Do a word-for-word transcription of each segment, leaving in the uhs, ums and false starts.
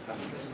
Hello.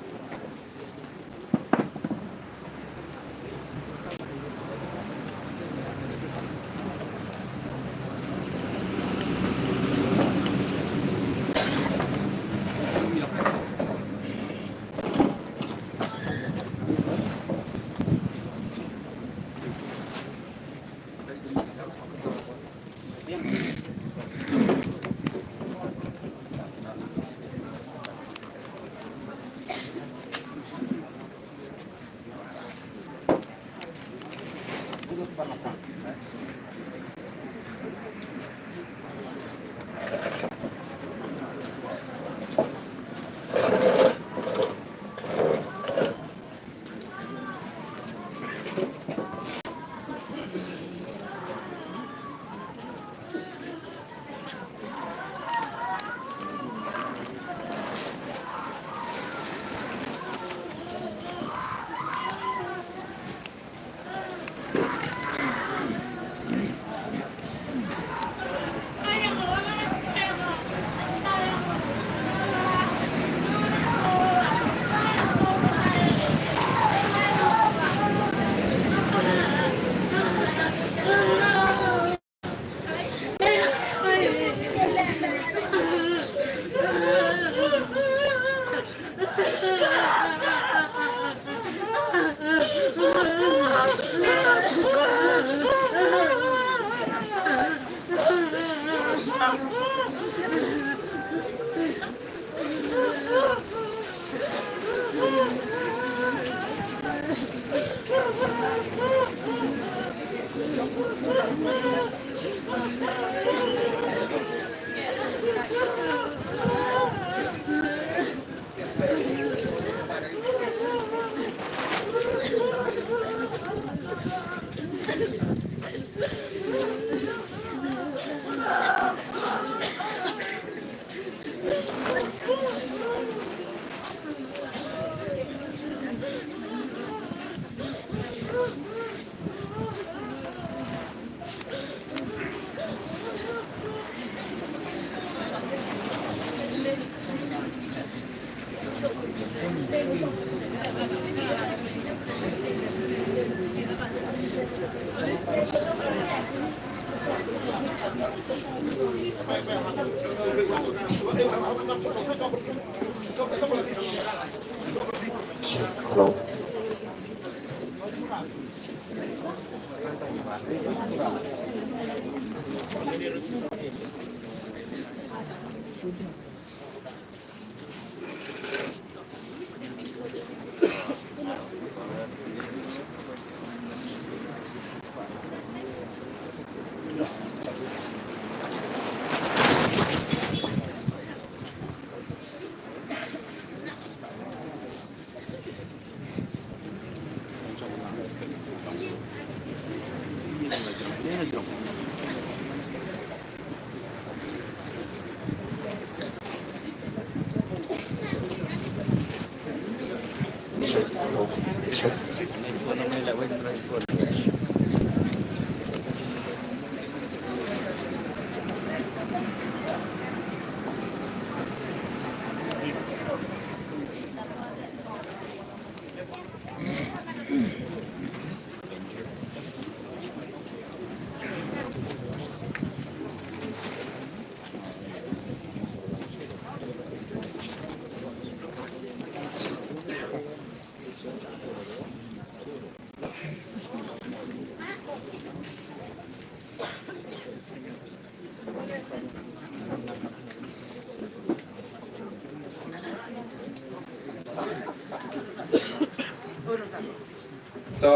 To,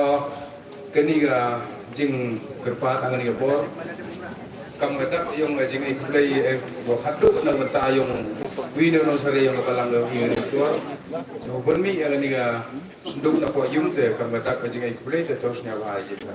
kane ka jingkyrpad ha kane ka por, kam ka dak ïong ka jingai khublei, eh, ba haduh na ka bynta ïong uwei na u nongsynshar ïong ka balang ïong ïa kane ka por. Ngi pynmih ïa kane ka synduk na pdeng ïing te kam ka dak ka jingai khublei te to sngewbha ïa ka.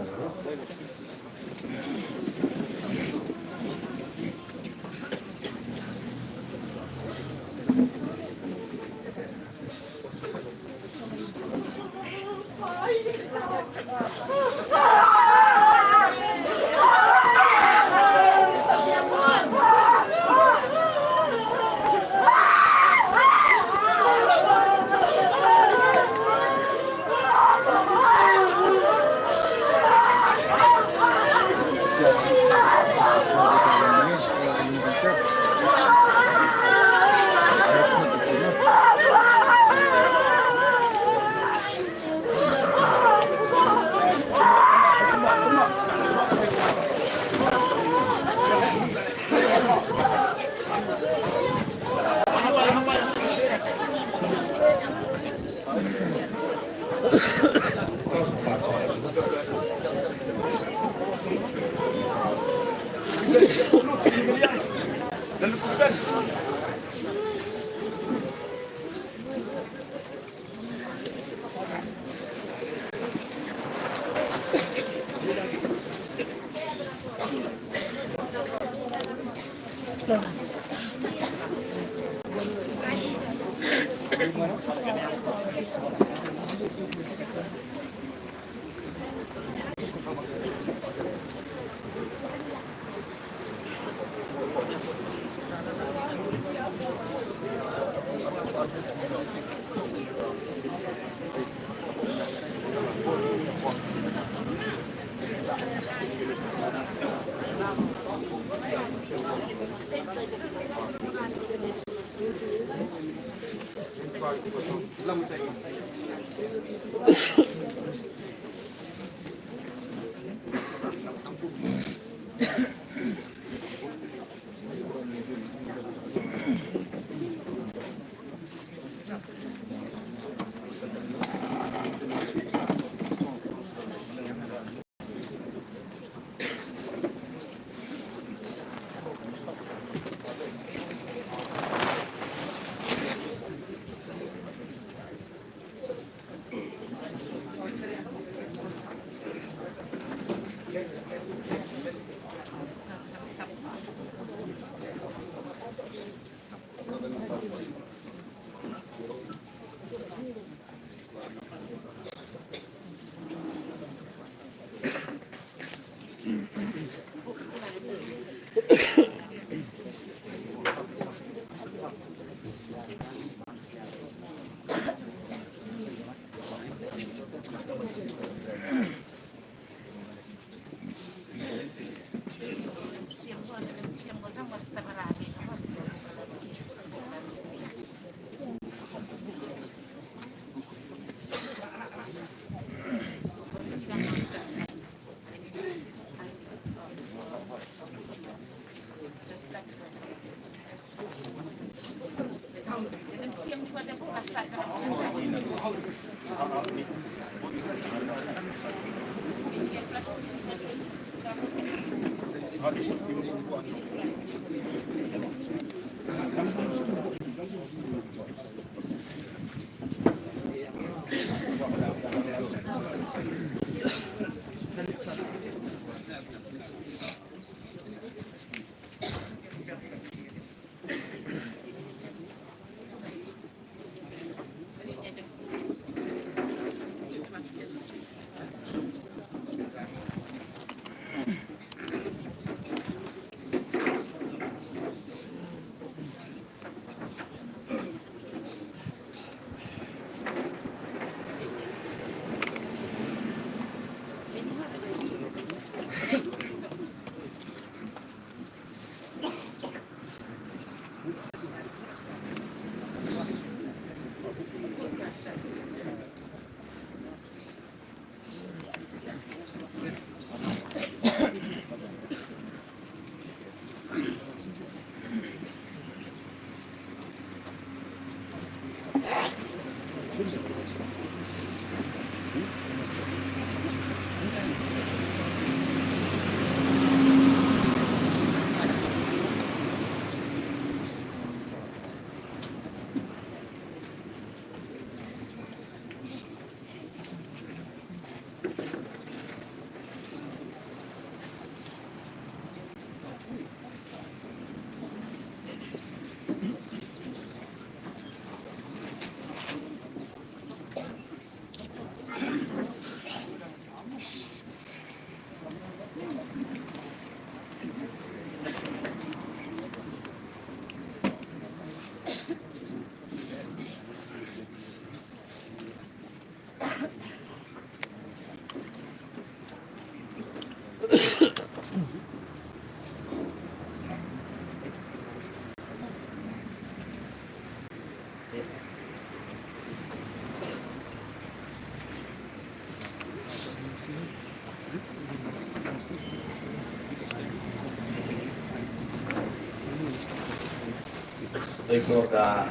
Dei por da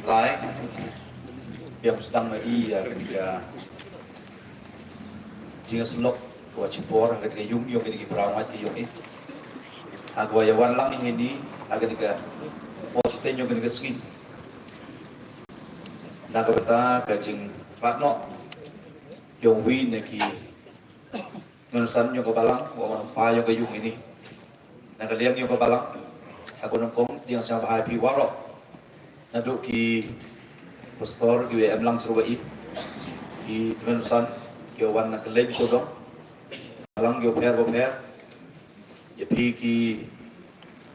lai, biang sdang na i, ya, ya, jingïasyllok, ka wa chipor, ha ka dei ka yung, yung ka dei ki para ngat ka yung i. Ha ka wa ïa wan lang i hini, ha ka dei ka, por chiteng yung ka dei ka sngi. Na ka bynta ka jingkhlad noh, yung wi na ki nonsan yung ka balang, wa wan pa yung ka yung ini. Na ka liang yung ka balang, ha ka nongkong, diang siang bahai pi warok. Naduh ki Pastor, ki wa em lang shuwa i, ki tymmen basan, ki wa wan na kylleng sawdong, lang ki wa pher wa pher, ïa phi ki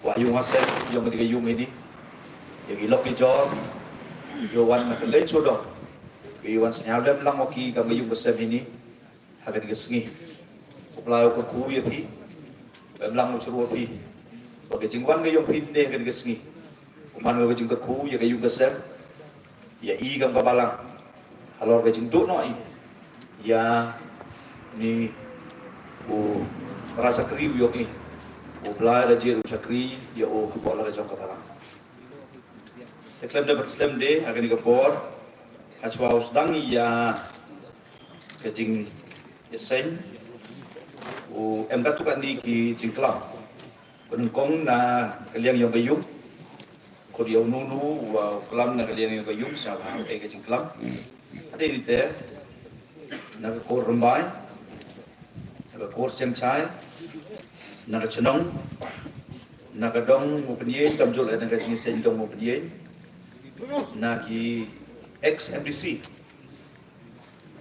wa ha ïung ha sem jong kane ka ïung hini, ïa ki lok ki jor, ki wa wan na kylleng sawdong, ki wa wan sngewlem lang wa ki kam ka ïung ka sem hini, ha kane ka sngi. U Blei u kyrkhu ïa phi, u em lang u shuwa phi, wa ka jingwan ka ïong phi ne ha kane ka sngi. U man ka jingkyrkhu ïa ka ïung ka sem, ïa i kam ka balang, halor ka jingduh noh i ïa ni u para shakri u ïong i. U Blei da jied u shakri ïa u hapoh la ka jong ka balang. Te khlem da bad slem de ha kane ka por, ha shuwa u sdang ïa ka jingïaseng, u em katto katne ki jingklam. Ba nyngkong na ka liang ïong ka ïung, khot ïa uno uno wa u klam na ka liang ïong ka ïung, sngewbha ai ka jingklam. Hadien te na ka kur Rymbai, na ka kur Seng Chai, na ka chnong, na ka dong Mawpyniain, kam jur na ka jingïaseng dong Mawpyniain, na ki ex M D C.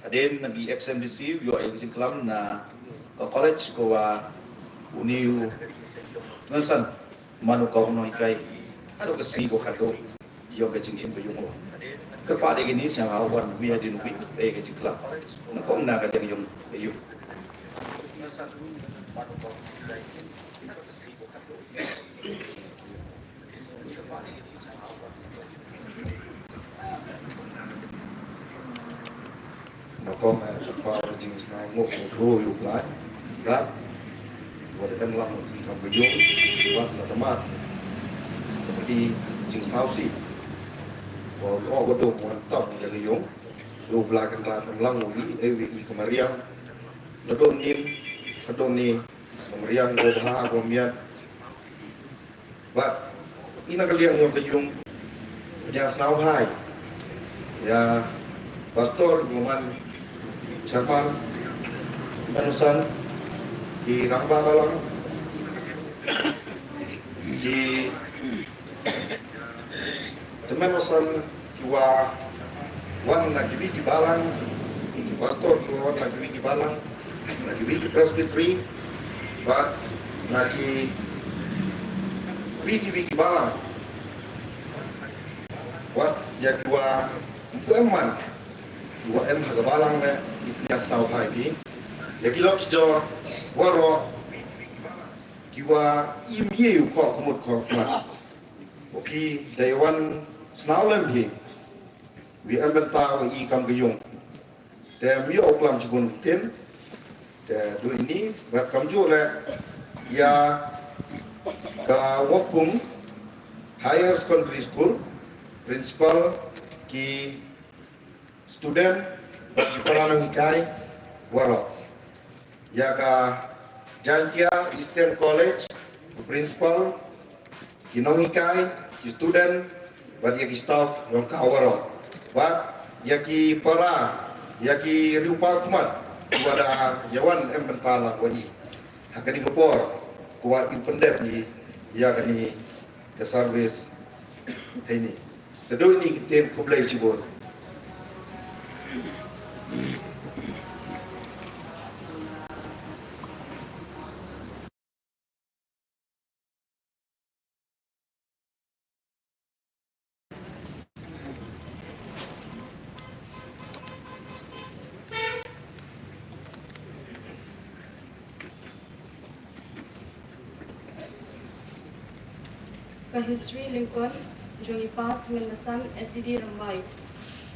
Hadien na ki ex M D C, u ïoh ïa ka jingklam na ka college ko wa uni u nonsan mano ka u nonghikai. Haduh ka sngi ko khadduh ïong ka jingim ka ïong u. Kyrpad ïa kine sngewbha wan wi hadien wi ïa ka jingklam. Nyngkong na ka liang ïong ka ïung. Nyngkong, eh, sngewbha ïa ka jingsngew nguh nguh ïa u Blai. Bad wat em lang i kam ka ïung, wat la ka mat. Ka pyrdi jingsngewsih. Wa u wadum wan tap ïa ka ïung. U Blai kan rat em lang u i, eh, wi i ka mariang. Nadong nim, nadong ni, ka mariang ko bha ko miat. Bad ina ka liang ïong ka ïung, ka liang sngewbha ïa pastor, ki man chairman, ki man san, ki rangbah balang, ki tymmen basan, ki wa wan na kiwei ki balang, ki pastor ki wa wan na kiwei ki balang, na kiwei ki presbytery, bad na kiwei kiwei ki balang. Wat ïa ki wa ym pu em man, ki wa em ha ka balang ne, ki pynïasngewbha ïa ki. Ïa ki lok ki jor waroh, ki wa im ïa u khoh khmut khoh khmat. Phi dei wan sngewlem hi. Wi em bynta wa i kam ka ïung. Te mi o klam chibun tin. Te du ini bad kam ju le ïa ka Wapung Higher Secondary School principal, ki student bad ki para nonghikai waroh. Ïa ka Jaintia Eastern College, principal, ki nonghikai, ki student, bad ïa ki staff jong ka waroh. Bad ïa ki para, ïa ki riewpaw khmat, ki wa da ïa wan em bynta lang wa i. Ha kani ka por, ki wa i pyndep i, ïa kani ka service, heini. Te dei ni ki ktien khublei chibun. Ka history lyngkot jong i Pa Tymmen Basan S C D Rymbai.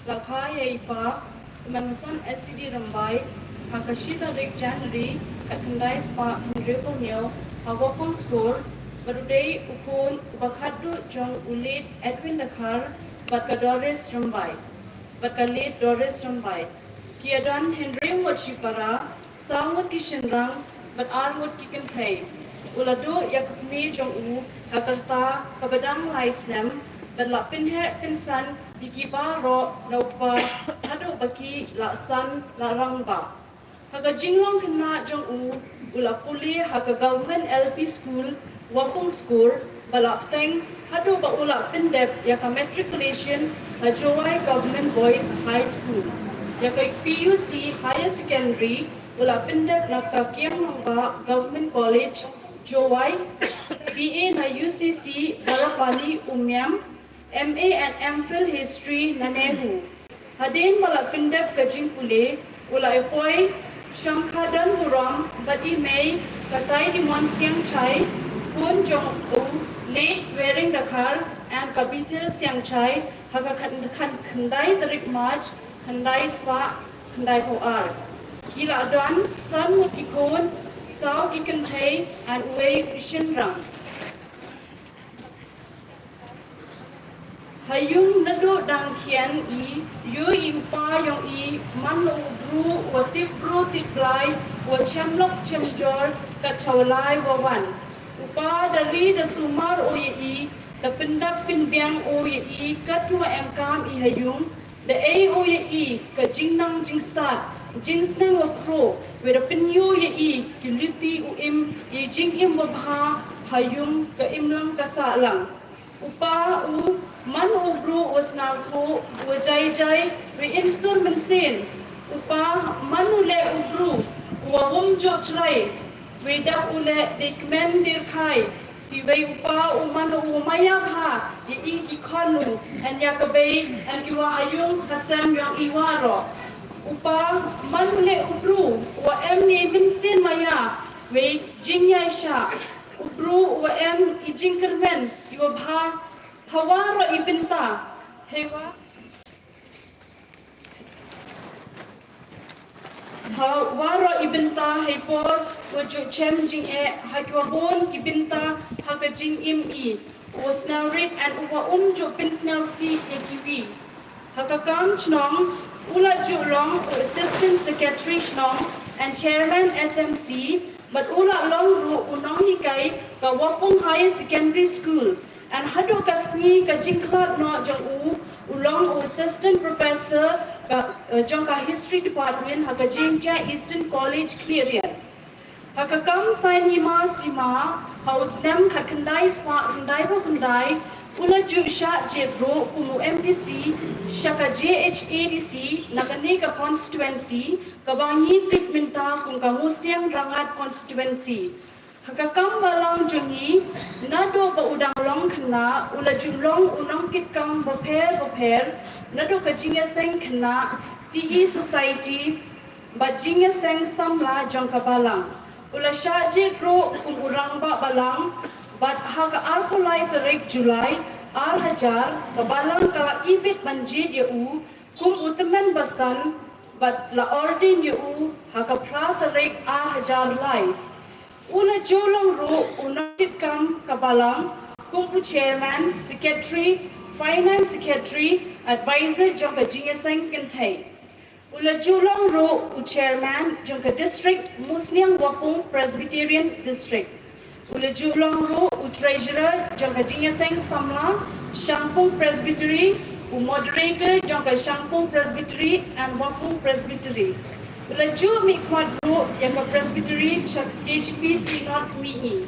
La kha ïa i Pa Tymmen Basan S C D Rymbai ha ka shi tarik January khatkhyndai spah hynriewphew hynñiew ha Wapung Skur, bad u dei u khun uba khatduh jong u Late Edwin Dkhar bad ka Doris Rymbai, bad ka Late Doris Rymbai. Ki ïadon hynriew ngut shipara, saw ngut ki shynrang, bad ar ngut ki kynthei. U la duh ïa ka kmie jong u ha ka rta kaba dang lai snem, bad la pynheh pynsan ïa ki baroh na u kpa haduh ba ki la san la rangbah. Ha ka jinglong khynnah jong u, u la pule ha ka Government L P School, Wapung Skur, ba la bteng haduh ba u la pyndep ïa ka matriculation ha Jowai Government Boys High School. Ïa ka P U C Higher Secondary u la pyndep na ka Kiang Nangbah Government College, Jowai. B A na U C C Barapani Umiam, M A and M Phil History na NEHU. Hadien ba la pyndep ka jingpule, u la ïapoi shong kha don burom bad i mei ka Taidimon Siangshai, khun jong u Late Wering Dkhar and ka Bithil Siangshai, ha ka khan, khan, khyndai tarik March, khyndai spah khyndai phew ar. Ki la don san ngut ki khun, saw ki kynthei and uwei u shynrang. Ha ïung naduh dang khian i, ïoh i u pa jong i man u briew uba tip briew tip Blai, uba shem lok shem jor kat sha u lai uba wan. U pa da ri da sumar u ïa i, da pyndap pynbiang u ïa i kat kiba em kam i ha ïung, da ei u ïa i ka jingnang jingstad, jingsneng wa khro, wei da pynïoh ïa i ki lynti u im, i jingim babha ha ïung, ka imlang ka sahlang. U pa u man u briew u sngewthuh, u jai jai, wei im sur mynsiem. U pa man u leh u briew uba um jok chrai, wei dap u leh dei kmen dei rkhai. Iwei u pa u man u maya bha ïa i ki khun u, and ïa ka bei and ki wa ha ïung ha sem jong i waroh. U pa man u leh u briew uba em i mynsiem maya, wei jingïaishah. U briew uba em i jingkyrmen iwa bha ha waroh i bynta. Hei wa ha waroh i bynta, hei por wa ju chem jingeh ha kiwa bun ki bynta ha ka jingim i, uwa sngewrit and uwa um ju pynsngewsih ïa kiwi. Ha ka kam chnong u la ju long u Assistant Secretary Chnong and Chairman S M C, bad u la long ruh u nonghikai ka Wapung Higher Secondary School. And haduh ka sngi ka jingkhlad noh jong u, u long u Assistant Professor ka, eh, jong ka History Department ha ka Jingjia Eastern College Khliehriat. Ha ka kam saiñ hima sima, ha u snem khatkhyndai spah khyndaiphew khyndai, u la ju shah jied ruh kum u M D C sha ka J H A D C na kane ka constituency kaba ngi tip mynta kum ka Museum Rangad constituency. Ha ka kam balang jong i, naduh ba u dang long khynnah, u la ju long u nongkitkam bapher bapher, naduh ka jingïaseng khynnah, C E Society, bad jingïaseng samla jong ka balang. U la shah jied ruh kum u rangbah balang, bad ha ka arphew lai tarik July, ar hajar, ka balang ka la ibit ban jied ïa u kum u tymmen basan, bad la ordain ïa u ha ka phra tarik ar hajar lai. U la ju long ruh u nongkitkam ka balang, kum u chairman, secretary, finance secretary, advisor jong ka jingïaseng kynthei. U la ju long ruh u chairman jong ka district Musniang Wapung Presbyterian District. U la ju long ruh u treasurer jong ka jingïaseng samla Shangpung Presbytery, u moderator jong ka Shangpung Presbytery and Wapung Presbytery. U la ju mihkhmat ruh ïa ka Presbytery sha K J P Synod mihngi.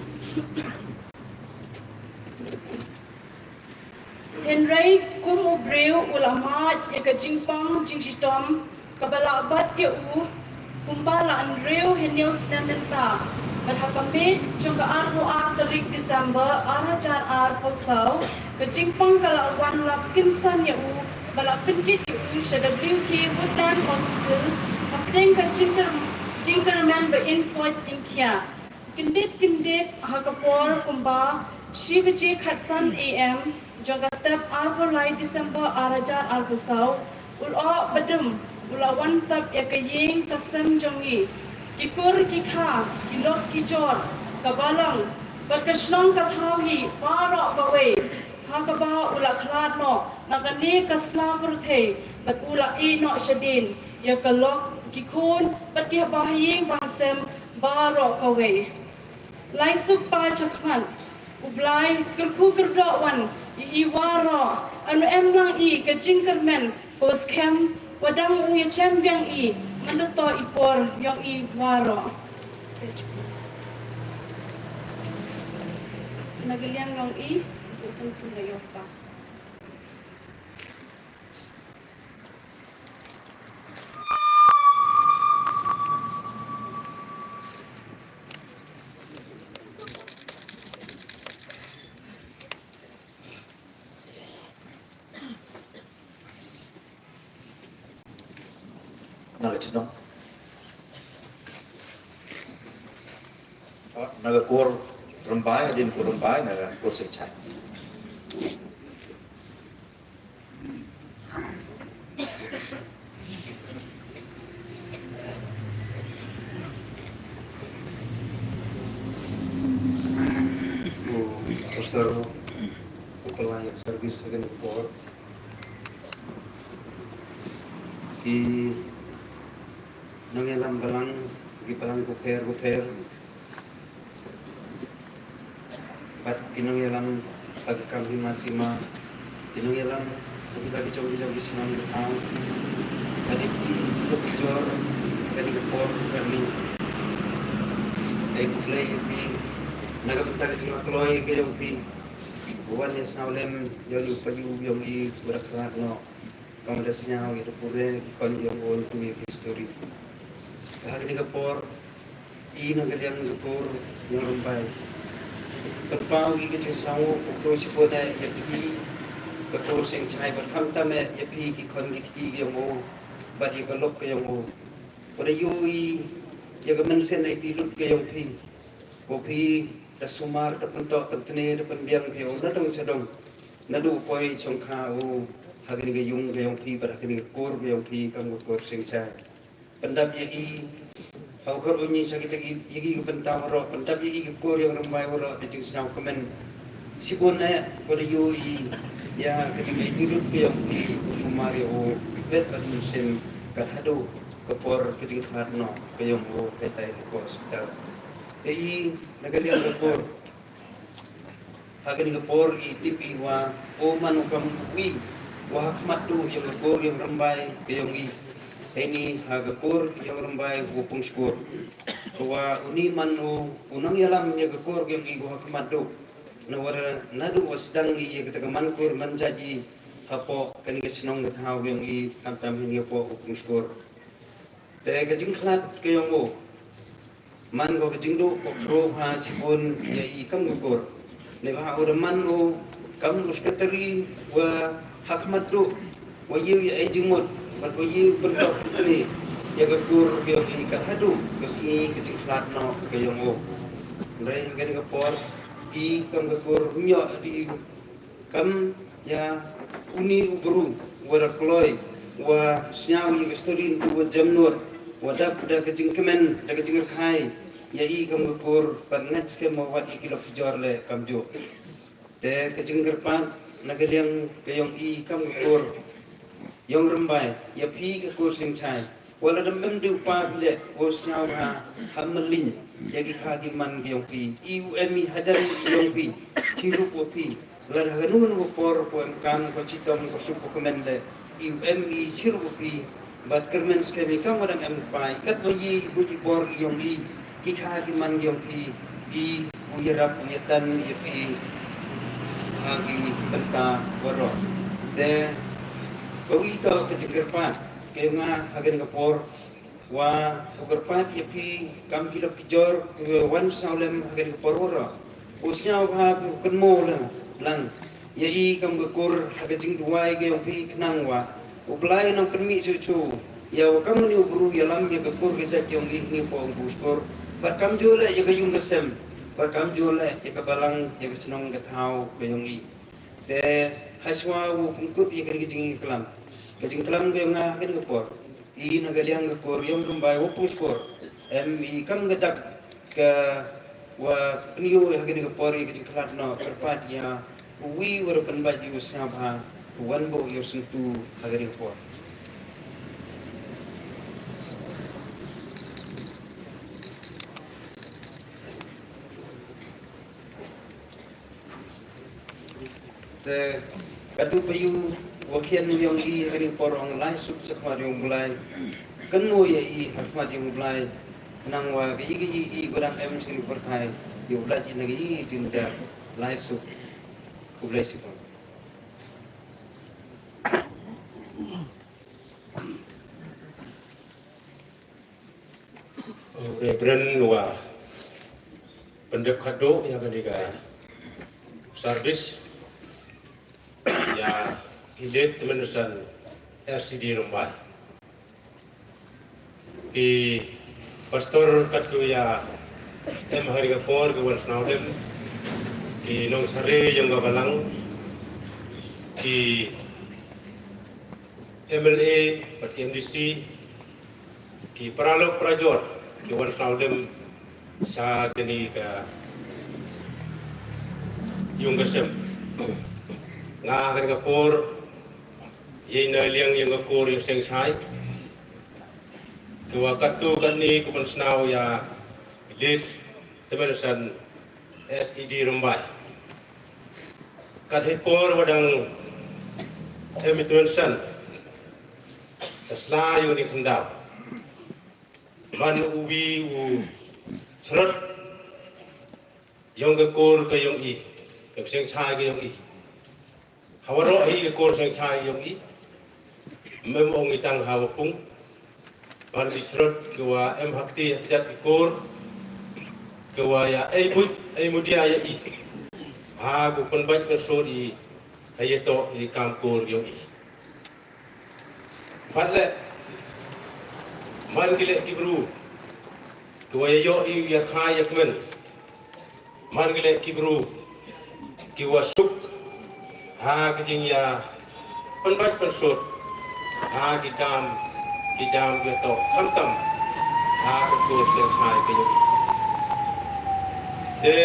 Hynrei kum u briew u la mad ïa ka jingpang jingshitom kaba la bat ïa u, kumba la hynriew hynñiew snem mynta. Bad ha ka miet jong ka arphew ar tarik December ar hajar arphew saw, ka jingpang ka la wan lap kynsan ïa u, ba la pynkit ïa u sha W K Woodland Hospital, hapdeng ka jingkyrmen ba in koit in khiah. Kyndit kyndit ha ka por kumba shi baje khatsan A M jong ka step arphew lai December ar hajar arphew saw, u Lyoh Badum u la wan tap ïa ka ïing ka sem jong ngi. Ki kur ki kha, ki lok ki jor, ka balang bad ka shnong ka thaw hi baroh kawei, ha kaba u la khlad noh na kane ka sla pyrthei, bad u la ïeh noh shadien ïa ka lok, ki khun bad ki ba ha ïing ba ha sem baroh kawei. Lai suk pa chakhmat, U Blai kyrkhu kyrdoh wan ïa i waroh, yn em lang i ka jingkyrmen ka skhem, wa dang u ïa chem biang i mynta to i por yong i waroh. Na ka liang yong i, u Santun la ïoh pa. Na ka chnong. Na ka kur Rymbai, hadien kur Rymbai, na ka kur Seng Chai. Pastor, kepala yang servis dengan por. Ki nongïalam balang, ki balang bapher bapher. Bad ki nongïalam ha ka kam hima sima, ki nongïalam ha kita ki jong ki jong ki shnong ki thaw. Bad ki ki jor kane ka por kane. Ai khublei ïa phi na ka bynta ka jingïakloi ka jong phi. Wan ïa sawlem ïa u paidbah jong i, u da khlad noh. Kam da sñiaw ïa ka pure ki khon ïong o tu ïa ki history. Ka ha kane ka por i na ka liang ka kur ïong Rymbai. Pynpaw i ka jingsñiaw ko kro shibun ïa phi ka kur Seng Chai bad khamtam ïa phi ki khon ki kti ïong o bad ïa ka lok ka ïong o. Ko da ïohi ïa ka mynsiem aiti lut ka ïong phi. Ko phi da sumar da pyntok pyntne da pynbiang phi o na dong sha dong. Naduh poi chong kha u ha kane ka ïung ka ïong phi bad ha kane ka kur ka ïong phi kam ka kur Seng Chai. Pyndap ïa i ha u kor u ngi sa kita ki ïa ki ka bynta waroh, pyndap ïa i ka kur ïong Rymbai waroh da jingsñiaw kmen. Shibun eh ko da ïohi ïa ka jingaiti lut ka ïong phi, u sumar ïa u, phet bad mynsiem kat haduh ka por ka jingkhlad noh ka ïong u, phet tai ha ka hospital. Ïa i na ka liang ka kur. Ha kane ka por i tip i wa o man u kam wi wa ha khmat duh ïa ka kur ïong Rymbai ka ïong i. Heini ha ka kur ïong Rymbai u pung skur. Ka wa uni man u u nongïalam ïa ka kur ïong i wa ha khmat duh. Na wa da naduh wa sdang i ïa kata ka man kur man jait i hapoh kane ka shnong ka thaw ïong i, khamtam heini hapoh u pung skur. Te ka jingkhlad ka ïong u man ko ka jingduh ko kro ha shibun ïa i kam ka kur. Neibhah u da man u kam u sekretari wa ha khmat duh wa ïew ïa i jingmut bad wa ïew pyntok pyni ïa ka kur ka ïong i kat haduh ka sngi ka jingkhlad noh ka ïong u. Hynrei ha kane ka por i kam ka kur ym ïoh ri kam ïa uni u bru wa da kloi wa sñiaw ïa ka story ntu wa jemnud wa dap da ka jingkmen da ka jingrkhai ïa i kam ka kur bad ngait skhem wa wat ïa ki lok ki jor leh kamjuh. Te ka jingkyrpad na ka liang ka ïong i kam ka kur ïong Rymbai ïa phi ka kur Seng Chai. Wa la dam em du pa phi leh, wa sñiaw ha ha mylliñ ïa ki kha ki man ki ïong phi. I u em i hajan i ïong phi chirup wa phi. Lada ha kano kano ka por ko em kam ko chitom ko suk ko kmen leh, i u em i chirup wa phi. Bad kyrmen skhem i kam wa dang em pa i kat wa i i buit i bor i ïong i. Ki kha ki man ki ïong phi i u ïarap u ïatan ïa phi ha ki bynta waroh. Te ka wi ka ka jingkyrpad ka ïong nga ha kane ka por wa u kyrpad ïa phi kam ki lok ki jor ki wan sawlem ha kane ka por waroh. U sñiaw ha u kynmaw lang lang ïa i kam ka kur ha ka jingduwai ka ïong phi khnang wa U Blai nang pynmih shuh shuh ïa wa kam une u bru ïalam ïa ka kur ka jait ïong i, ngi pong bu skur. Bad kam ju leh ïa ka ïung ka sem, bad kam ju leh ïa ka balang ïa ka shnong ka thaw ka ïong i. Te ha shuwa u pynkut ïa ka jingklam, ka jingklam ka ïong nga ka ding ka por i na ka liang ka kur ïong Rymbai wa pung skur. Em i kam ka dak ka wa pynïoh ha kane ka por ïa ka jingkhlad noh kyrpad ïa uwi wa ruh pynbeit ïa u sngap ha u wan bok ïa u syntu ha kane ka por. Te ka tu pa yu wa khian ïong i ha kane ka por ong lai suk sa khmat ïong Blai. Kan mo ïa i ha khmat ïong Blai. Nang wa ka i ka i i ko dang em sini pyrthai ïong Blai i na ka i i jin ja lai suk. Khublei shibun. Reverend wa pyndep khadduh ïa kane ka service ïa i late Tymmen San S C D Rymbai. Ki pastor katto ïa em ha kane ka por, ki wan sngewdem, ki nongsare ïong ka balang, ki M L A bad ki M D C, ki paralok parajor, ki wan sngewdem sha kane ka ïung ka sem. Nga ha kane ka por, ïa na liang ïong ka kur ïong seng shai, ki wa katto katne ki wan sngewdem ïa late Tymmen San S E D Rymbai. Kat hi por wa dang em i Tymmen San sa sla ïong ni khyndaw. Man u wi u srot ïong ka kur ka ïong i, ïong seng shai ka ïong i. Hawa roh hi ka kur seng shai ïong i. Mem ong i tang hawa pung. Ban bi srot ki wa em hakti hakjat ki kur. Ki wa ïa ei buit ei mudia ïa i. Ha ku pynbait pynsur i. Ha ïa to i kam kur ïong i. Pat le man ki le ki bru. Ki wa ïa ïoh i ïa khai ïa kmen. Man ki le ki bru ki wa suk ha ki jingïa pynbait pynsut ha ki kam ki jam ki to khamtam ha ka kur seng shai ka ïong i. Te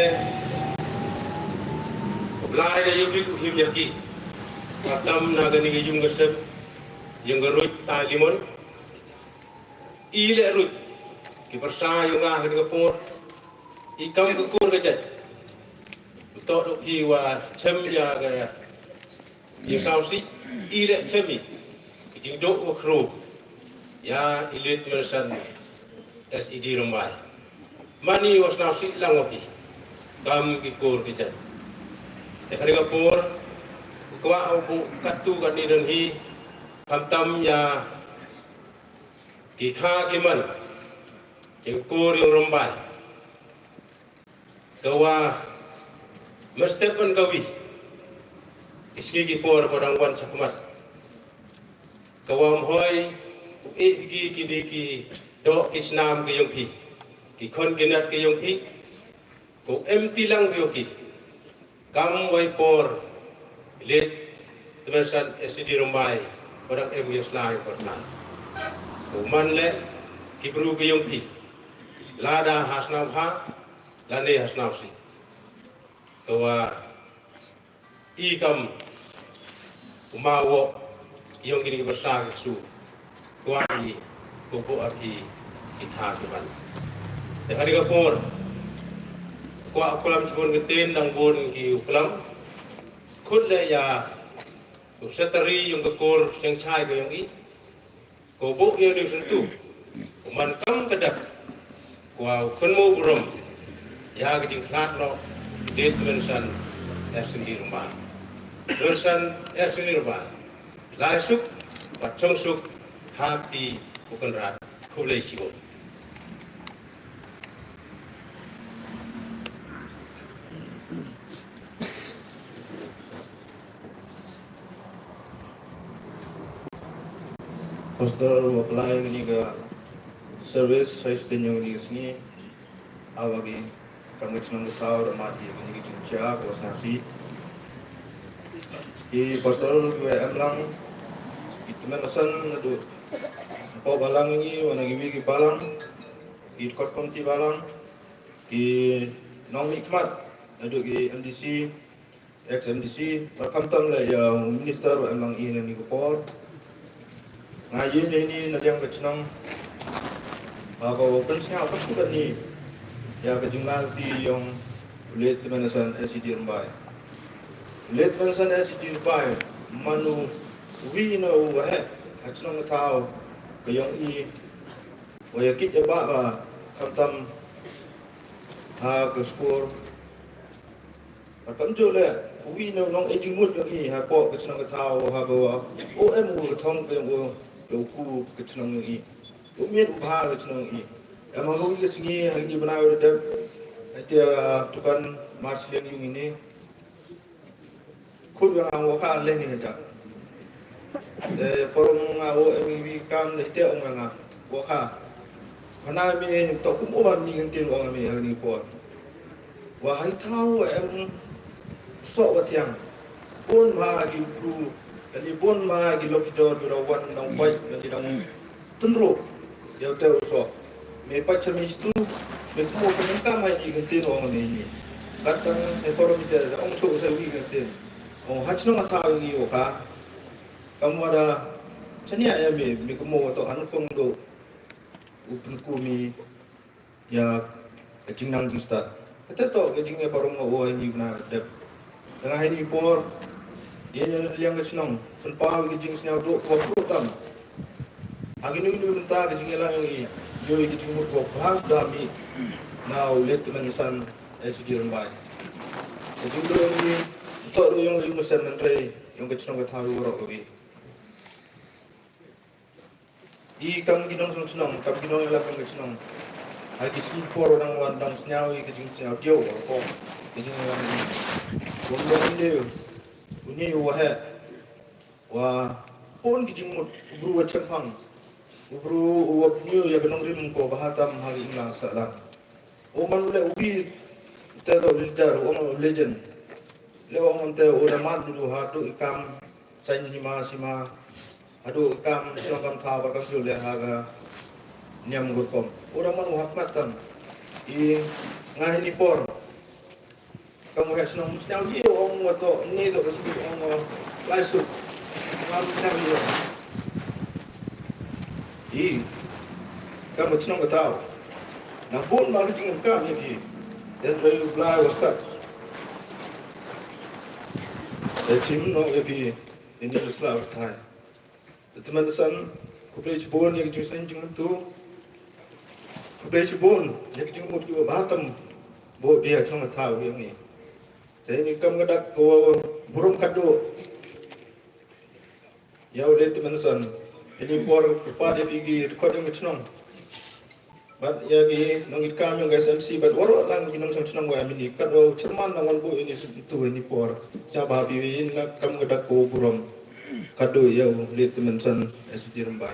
Blai da ïa bit u him ïa ki khamtam na ka ni ka ïung ka sem ïong ka ruit ta limon. I le ruit ki pyrsa ïong nga ha ka ni ka por. I kam ka kur ka jait. Uto dok hi wa chem ïa ka ïa saw si i le chem i ki jingdok wa khro ïa i late Tymmen San S E D Rymbai. Mani wa snaw si lang wa ki kam ki kur ki jait. Te ka ni ka por kwa au bu katto katne don hi khamtam ïa ki kha ki man ki kur ïong Rymbai. Ka wa mestep ban ka wi ki sngi ki por ko dang wan chakmat. Ka wa mhoi u e ki ki ni ki do ki snam ki yong ki ki khon ki nat ki yong ki ko em ti lang ki yong ki. Kam wai por lit Tymmen San S E D Rymbai ko dang em yong slai ko dang ko man le ki bru ki yong ki lada ha snaw ha lane ha snaw si. Ka wa i kam u ma wo yong kini ki basa ki su. Kwah i ko bo ar i i tha ki ban. Te ka ni ka por kwah u klam chibun ki tin dang bun ki u klam. Khut le ya u setari yong ka kor seng chai ka yong i. Ko bok ïa u Niu Syntu u man kam ka dak. Kwah u khun mo burom ïa ka jingkhlad noh. Dit Tymmen San S E D Rymbai. Tymmen San S E D Rymbai. Lai suk bad chong suk hap ti u Kynrad. Khublei shibun. Pastor wa pynlai kani ka service ha shisien yong kani ka sngi. Awa ki kam ka chnong ka thaw da mat ïa kani ka jingchah ka wa sngewsih. Ki pastor ki wa em lang ki tymmen asan naduh Mpok Balang ngi wa na kiwi ki balang ki kot komiti balang ki nongmihkhmat naduh ki M D C, ex M D C, bad khamtam leh ïa u minister wa em lang i na kani ka por. Nga ïeng ïa ini na liang ka chnong. Ba ka wa pynsngew ka phudat ni ïa ka jinglalti yong u Late Tymmen San S E D Rymbai. U Late Tymmen San S E D Rymbai man u wi na u waheh ha chnong ka thaw ka yong i wa ïa kit ïa ba ba khamtam ha ka skur. Bad kam ju le u wi na u nong e jingmut yong i ha pok ka chnong ka thaw ha ka wa u em u ka thong ka yong u ïa u ku ka chnong yong i. U miet u bha ka chnong yong i. Em ha u wi ka sngi ha ngi bnai u dep. Ai te tukan mar sliang yong i ni. Khut wa nga wa kha leh ni ha jak. Te por nga wa em i wi kam te te ong nga wa kha. Hana me to kum uba ni kan tin ong me ha ni por. Wa hai thaw em sok wa tiang. Bun ma ki bru, kali bun ma ki lok jor bru wan dang pai kali dang tunru. Yau te uso. Me pa chami stu, me kumo kan kam hai ni kan tin ong me ni. Kat dang e por mi te ong so sa wi kan tin. Ong ha chnong thaw ni o ka. Kam wada chania ya me, me kumo to han kong do. U pynku mi ïa ka jingnang jingstad. Kata to ka jingïaparong nga u ai ni bna dep. Tang hai ni por ïa ïa liang ka chnong pynpaw ka jingsngew duk wa pru tam. Ha ki nu nu mynta ka jingïalang ïa ïa ka jingmut wa phas da mi. Na u Lieutenant San S D Rymbai. Ka jingduk ïa ni to ru ïong ïong sen nan rei ïong ka chnong ka thaw ru ro ka wi. I kam ki nongshong shnong, kam ki nongïalam ka shnong. Ha ki sngi por dang wan dang sñiaw i ka jingsñiaw diaw ko ka jingïalam. Wang dang inde uni u wa he wa pun ki jingmut u bru wa chempang. U bru u wa pynïu ïa ka nongrim ko ba ha tam ha ka imlang sahlang. U man u leh u bi te do leader, u man u legend. Leh u man te u da mat du ha du i kam sain hima sima. Haduh kam shnong kam thaw ba kam shu leh ha ka niam ngut kom. U da man u ha khmat tam. I nga hini por. Kam u heh shnong shnong ji ong wa to ni to ka sbi ong wa lai suk. Ngam shnong ji. I kam u shnong ka thaw. Na bun ma ka jingkam ïa phi. Then rei u Blai wa stad. Te chim no ïa phi. Ini u sla u thai. Te tymmen san, khublei chibun ïa ka jingsneng jingmyntu. Khublei chibun ïa ka jingmut kiba bha tam. Bo bia chong thaw ïa ngi. Te ni kam ka dak ko burom kadu. Ïa u dei tymmen san. Ini por kyrpad ïa phi ki record ïa ka chnong. Bad ïa ki nongïalam ïa ka S M C bad waroh lang ki nongshong shnong wa mini kat wa chairman nang wan bu ini tu ini por. Sa ba bi in la kam ka dak ko burom. Kadu ïa u late Tymmen San S D Rymbai.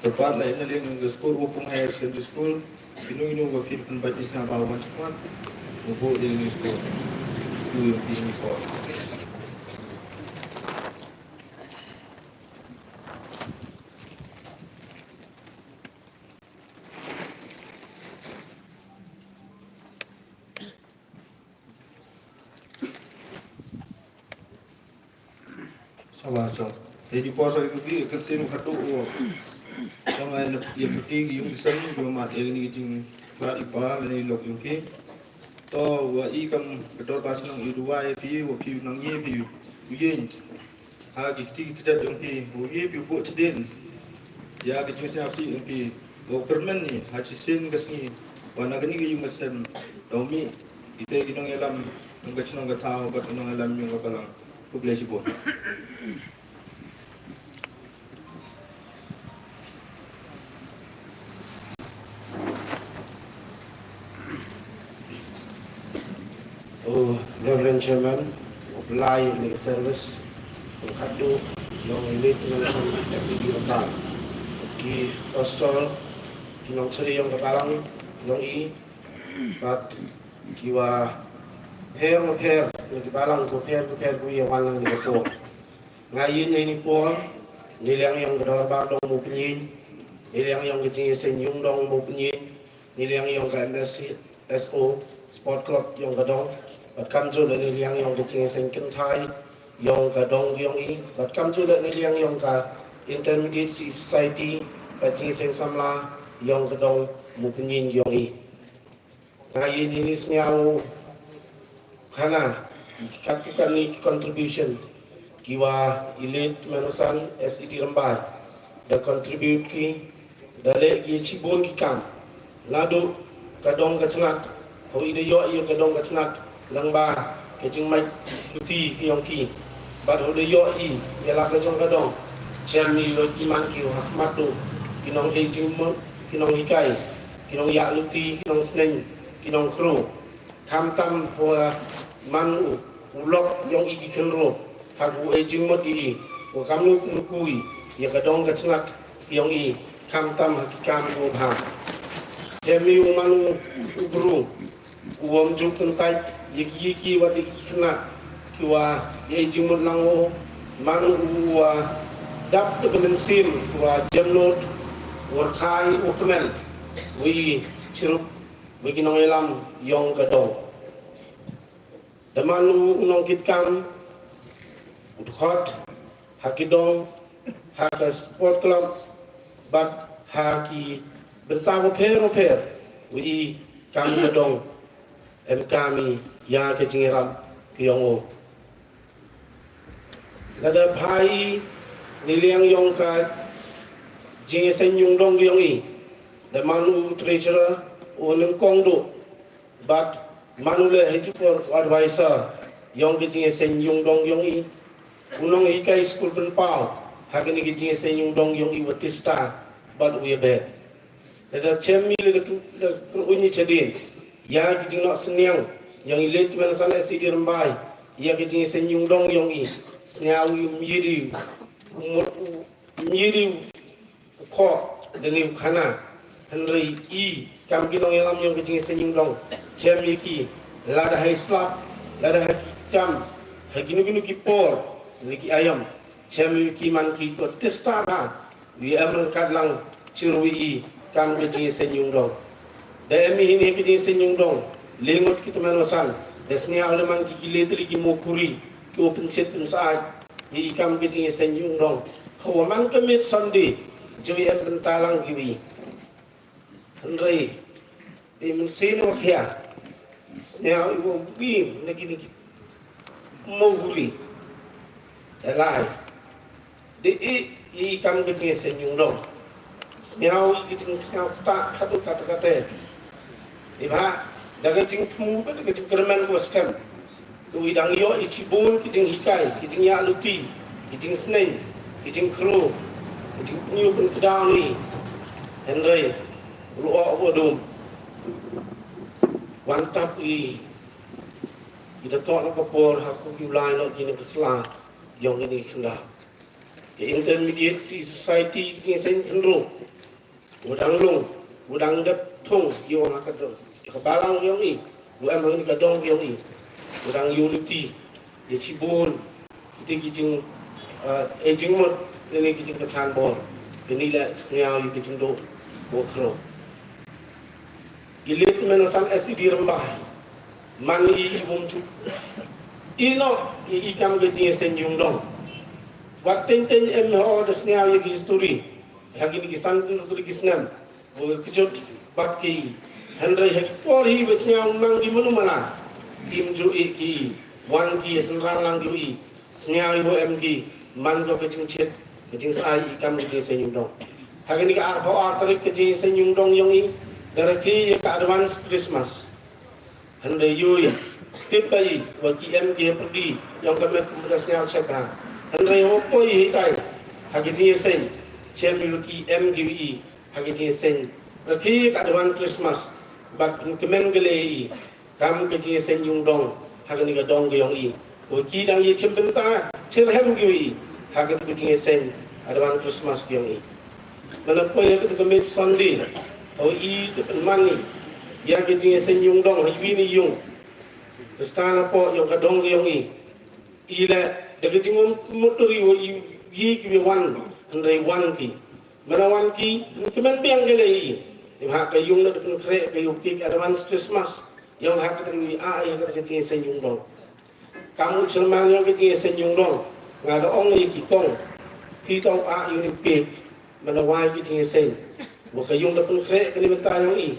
Tepat la ina liang ka skul Wapung Higher Secondary School. Inu inu wa phi pynbat isna ba wan chakmat. Wa bo ina ni skul. Skul yang phi ni ko. Sawa so. Te di por sa ïa ka ti ru khatu u. Sa ngai na ïa ka ti ki yung san ki mat ïa ni jing ba i ba ni lok yung ki. To wa i kam ka dor ba snong i duwa ïa phi wa phi nang ïa phi. Yin. Ha ki kti ki jat jong phi, u ye phi u buh chadien. Ïa ki jingsngewsih jong phi, u kyrmen ni, ha shisien ka sngi, wa na kani ka ïung ka snem, da u mih, ite ki nongïalam, jong ka chnong ka thaw, bad ki nongïalam jong ka balang. Khublei shibun. O Reverend Chairman, u Blai ïa ka service, u khadduh, jong i late Tymmen San S D Rymbai. Ki pastor, ki nongshri jong ka balang, jong i, bad ki wa pher wa pher, jong ki balang ko pher ko pher ko ïa wan lang ni ka por. Nga ïa ngi ni por, ni liang yong ka dorbar dong Mawpyniain, ni liang yong ka jingïaseng yung dong Mawpyniain, ni liang yong ka M S S O Sport Club yong ka dong, bad kam ju le ni liang yong ka jingïaseng kynthai yong ka dong yong i, bad kam ju le ni liang yong ka Intermediate Society, ka jingïaseng samla yong ka dong Mawpyniain yong i. Nga ïa ni ni sñiaw khana ki kat ku kan ni ki contribution ki wa i late Tymmen San S D Rymbai da contribute ki da leh ki shibun ki kam. Naduh ka dong ka chnat, ho i da ïoh ïa ka dong ka chnat lang ba ka jingmait luti ki yong ki. Bad ho da ïoh i ïa la ka jong ka dong. Chen ni lo ki man ki ha khmat tu ki nong ei jingmut, ki nong hikai, ki nong ïa luti, ki nong sneng, ki nong khro. Khamtam wa man u, u lok yong i ki khynro, ha u e jingmut i, wa kam nu nu kui, ya ka dong ka chnat yong i, khamtam ha ki kam u bha. Chem i u man u, u bru, u wam ju kyntait, ya ki ki wa di ki khna, ki wa, ya e jingmut lang u, man u wa, dap tu ka mynsiem, wa jemnot, wa khai, u kmen, wi chirup, wi ki nong ilam, yong ka dong. Da man u nong kit kam, u dkhot, ha ki dong, ha ka sport club, bad ha ki bynta wa pher wa pher, wi kam ka dong, em kami, ya ka jingiram, ki yong u. Lada phai, ni liang yong ka, jingiseng yung dong yong i, da man u treasurer, u nengkong du, bad man u le hei tu por advisor, yong ka jingiseng yung dong yong i, u nong hikai skul pynpaw, ha kani ka jingiseng yung dong yong i wa tista, bad u ya bet. Lada chem i lada kru-, lada kru-, u ni chadin. Ya ki jingnoh sniang, yong i le tmen san S C D Rymbai, ya ki jingiseng yung dong yong i, sniaw i miri, mut u, miri, ko, dani u khana, hynrei i, kam ki nong ilam yong ki jingiseng yung dong, chem i ki, lada hai slap, lada hai ki cham, hai ki nu ki nu ki por, ni ki ayam, chem i ki man ki ko tista ba, wi em ryngkat lang, chirwi i, kam ki jingiseng yung dong. Da em i hini ki jingiseng yung dong, lengut ki tmen wasan, da sniaw da man ki ki le tli ki mo khuri, ki o pynchet pynsaid, i kam ki jingiseng yung dong. Hawa man ka mit Sunday, ju em pyntalang ki wi. Hynrei, di mynsiem wa khia. Sniaw i wa wi, na ki ni ki. Mo khuri. Elai. Di i, i kam ki jingiseng yung dong. Sniaw i ki jing sniaw kata, kata, kata, kata. Di ba, da ka jingthmu, da ka jingkyrmen ko skhem. Ki wi dang yoh i chibun ki jinghikai, ki jingïa luti, ki jingsneng, ki jingkhru, ki jingpynïoh pynkdaw ni. Hynrei, ruh u dum. Wan tap i, i da toh na ka por ha ku ki u lai noh ki ni ka sla, yong ki ni khyndaw. Ki intermediate C Society ki jingseng khynru. U dang lung, u dang dep thung, yong ha ka dong. Ka balang yong i, u em hang ni ka dong yong i. U dang yu luti, ya chibun. Kita ki jing, eh, e jingmut, ini ki jing kachan bor. Kini le sniaw yu ki jing do, bo khro. Ki le tmen san S C D Rymbai. Man i i bum chu. I no, i, i kam ki jingiseng yung dong. Wat teng teng em ho da sniaw yu ki history. Ha kini ki san ki ki snem. Bo ki kjut bad ki. Hynrei ha ki por hi ba sniaw nang ki manu mana. Kim ju i ki. Wan ki synran lang ki i. Sniaw i bo em ki. Man ko ka jingchet. Ka jingsai i kam ka jingseng yung dong. Ha kini ka arphew ar tarik ka jingseng yung dong yong i. Da rakhe ïa ka advance Christmas. Hynrei ïohi, tip ba i, wa ki em ki hapyrdi, yong ka met kum ka sniaw chet ha. Hynrei ho poi hitai, ha ki jingseng, chem i wa ki em ki wi i, ha ki jingseng. Rakhe ka advance Christmas, bad kmen ka le i, kam ka jingseng yung dong, ha kani ka dong ka yong i. Wa ki dang i chim bynta, chirhem ki wi i, ha kani ka jingseng, advance Christmas ka yong i. Mana poi ha kani ka met Sunday, o i te pynman i, ya ka jingseng yung dong, ha i wi ni yung. Stan hapoh yong ka dong ka yong i. I le, da ka jingmut ri wa i, i ki wi wan, hynrei wan ki. Mana wan ki, ki men biang ki le i. Im ha ka yung da pynkhreh ka yung ki advance Christmas. Yong ha ka tang i a, i ha ka jingseng yung dong. Kam u chairman yong ka jingseng yung dong. Nga da ong i ki kong. Ki tong a yung ni ki. Mana wai ki jingseng. Wa ka yung da pynkhreh kani mynta yong i.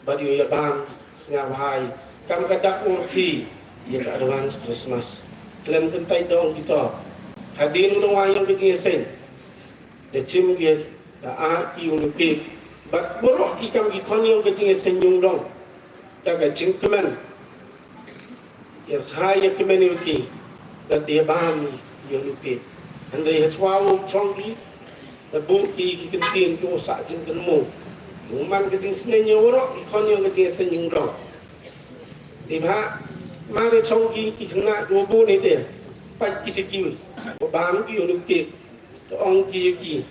Bad yu ya bam, snga bhai. Kam ka dak ur ki, ya ka advance Christmas. Klem kyntai dong kita. Hadin u dong wai yong ka jingseng. Da chim ki, da a ki yung ki. Bad baroh i kam ki khon yong ka jingseng yung dong. Da ka jingkmen. Ïa kha ïa kmen ïa ki, da dei ban ïa u ki. Hynrei ha chwa u chong ki, da buh ki ki kyntien ki u sah jingkynmaw. U man ka jingsneng ïa waroh ki khon ïa ka jingseng yung dong. Te bha, mar ïa shong ki, ki khynnah kiwa bun hi te, pait ki sha ki, wa bam ki ïa u cake. Te ong ki ïa ki,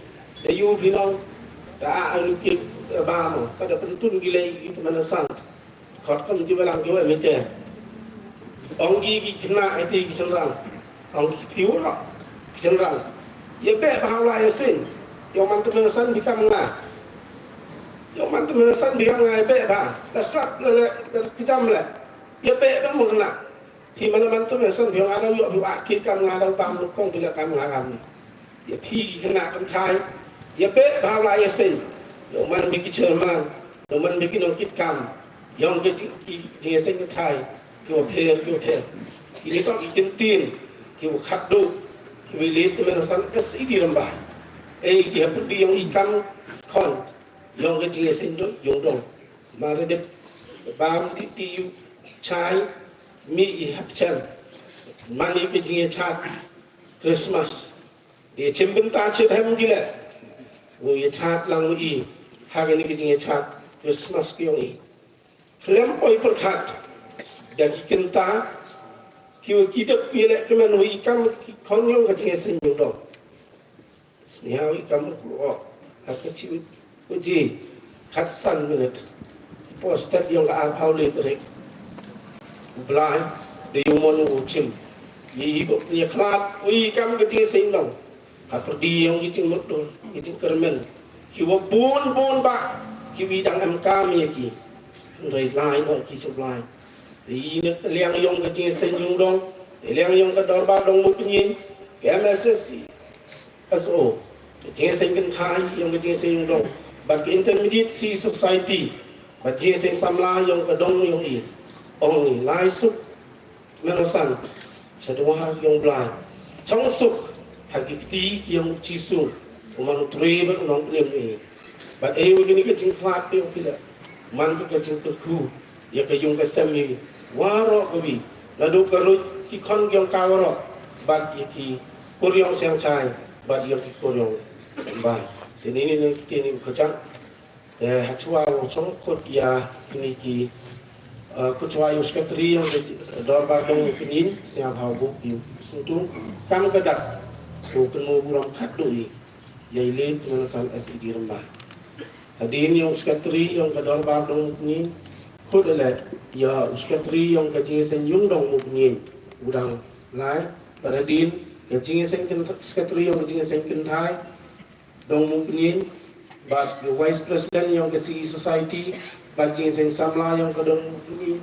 da ïoh phi nong, da a u cake, da bam, ka da pyntun ki lei ki tymmen san. Khot kam ti balang ki wa mi te. Ong ki ki khynnah hi te ki shynrang. Ong ki phi u ro, ki shynrang. Ïa beh bha u la ïa seng. Ïa man tymmen san phi kam nga. Ïa man tymmen san phi kam nga ïa beh bha. Da slap le le, da kjam le. Ïa beh bha mun na. Phi man man tymmen san phi nga da ïoh phi wa ki kam nga da bam nu kong phi la kam nga kam ni. Ïa phi ki khynnah kynthai, ïa beh bha u la ïa seng. Ïa man bha ki chairman, ïa man bha ki nongkitkam. Ïong ki jing, ki jingïaseng kynthai, kiwa pher, kiwa pher. Kini toh ki kyntien, kiwa khatduh, kiwa leit tymmen san S E D Rambah. Ei ki hapyrdi ïong i kam khon, ïong ki jingïaseng duh, ïong dong. Mar dep, bam di di ïu chai, mi i hap chen. Man i ki jingïachad Christmas. Ïa chim bynta chit hem ki leh. U ïa chad lang u i. Ha kani ki jingïachad Christmas ki ong i. Khlem poi pyrkhat. Da ki kynta. Ki u ki dep ki leh kmen u i kam ki khon ïong ka jingïaseng ïong dong. Sniaw i kam u o. Ha ka chi u ji. Khatsan minit. Por stet ïong ka arphaw le tarik. U Blai. Da ïong mon u chim. Ïa i bok ïa khlad. U i kam ka jingïaseng dong. Hapyrdi ïong ki jingmutdur, ki jingkyrmen. Kiwa bun bun bha, kiwi dang em kam ïa ki. Hynrei lai noh ki sha u Blai. Te i ne liang ïong ka jingïaseng ïong dong, te liang ïong ka dorbar dong Mukynjin, ka M S S E, S O, ka jingïaseng kynthai ïong ka jingïaseng ïong dong, bad ka Intermediate C Society, bad jingïaseng samla ïong ka dong ïong i. Ong i lai suk, Mano san, sha dwar ïong Blai. Chong suk, ha ki kti ki ïong Jisu, u man u trei bad u nongpynim i. Bad ei wa kini ka jingkhlad ki ïong phi la. Man ka ka jingkyrkhu, ïa ka ïong ka sem i. Waroh kawi, naduh ka ruh ki khon ki ïong ka waroh. Bad ïa ki kur ïong siang chai, bad ïa ki kur ïong Blai. Te ni ni ni ki ni ka chang. Te hachwa u chong kut ïa kini ki, eh, kut chwa u secretary ïong ka dorbar dong Mukynjin, Sniawbhaw Bup ïa u sngewthuh kam ka dak u kynmaw burom khatduh i ïa i leit tymmen san S E D Rambah. Hadien ïa u secretary ïong ka dorbar dong Mukynjin, kut le ïa u secretary ïong ka jingïaseng ïong dong Mukynjin, u dang lai, bad hadien ka jingïaseng kynthai, secretary ïong ka jingïaseng kynthai, dong Mukynjin, bad ïa u Vice President ïong ka C E Society, bad jingïaseng samla ïong ka dong Mukynjin,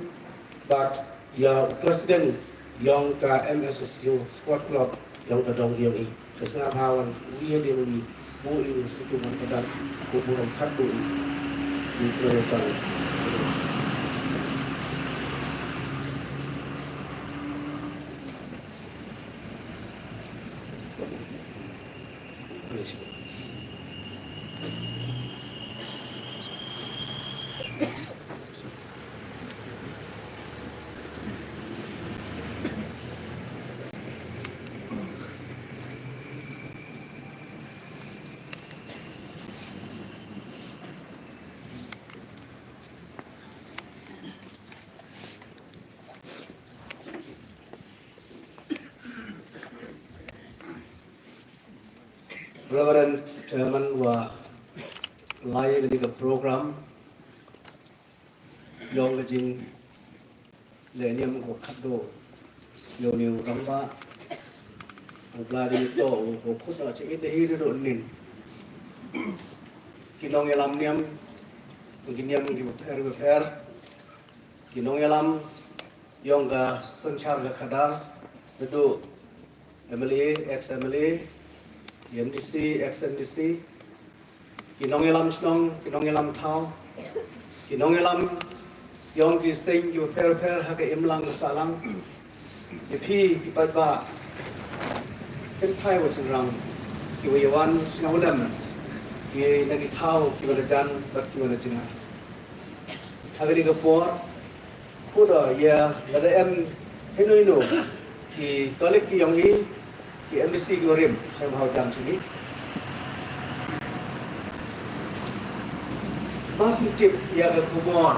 bad ïa u President ïong ka M S S U Sport Club ïong ka dong ïong i. Ka Sniawbhaw wan, wi hadien wi, bu i u sutu man ka dang, ku burom khatduh i, i President. Reverend Chairman wa lai ïa kani ka program, ïong ka jinglehniam ka khatduh ïa une u rangbah, u Blai da ïa to u khut noh cha ït da hi da dohnin. Ki nongïalam niam, ki niam ki bapher bapher, ki nongïalam ïong ka synshar ka khadar, naduh M L A, ex M L A, M D C, ex M D C, ki nongïalam shnong, ki nongïalam thaw, ki nongïalam ïong ki seng ki bapher bapher ha ka imlang ka sahlang, ki phi ki paidbah, kynthai wa shynrang, ki wa ïawan sngewlem, ki na ki thaw ki wa na jan bad ki wa na jngai. Ha kani ka por, khuda ïa lada em hino hino ki colleague ki ïong i, ki M D C ki wa rim, Sniawbhaw jam chini. Ba sngewtip ïa ka khubor.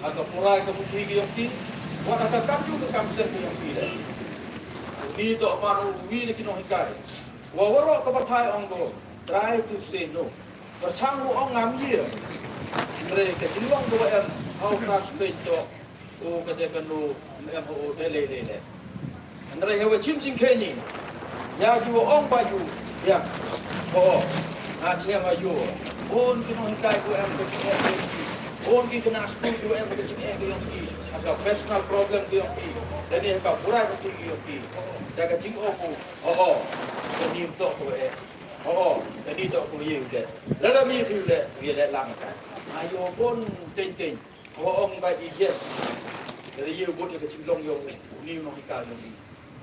ha ka pura ka puthi ka yong ki, wat ha ka kam jong ka kam seng ka yong ki leh. Uni toh man uwi na ki nonghikai wa waroh ka pyrthai ong ko, try to say no. Pyrshang u ong ngam ïa. Hynrei ka jinglong kaba em ha u Sar Spain toh, u kata kano em ha u dei lei lei lei. Hynrei ha wa chim jingkheiñ ïa ki wa ong ba ïoh ïa. Ho, nga chem ïa u. Bun ki nonghikai kiwa em ka jingeh, bun ki khynnah skul kiwa em ka jingeh ka yong ki, ha ka personal problem ka yong ki, lane ha ka pura ka yong ki. Da ka jingong u, ho, kani toh kawa eh. Ho, kani toh kawa ïa u leh. Lada mi phi u leh, u ïa leh lang ka. Ayo bun teng teng. Ho ong ba i yes. Lada ïa u bud ïa ka jinglong yong uni u nonghikai yong i,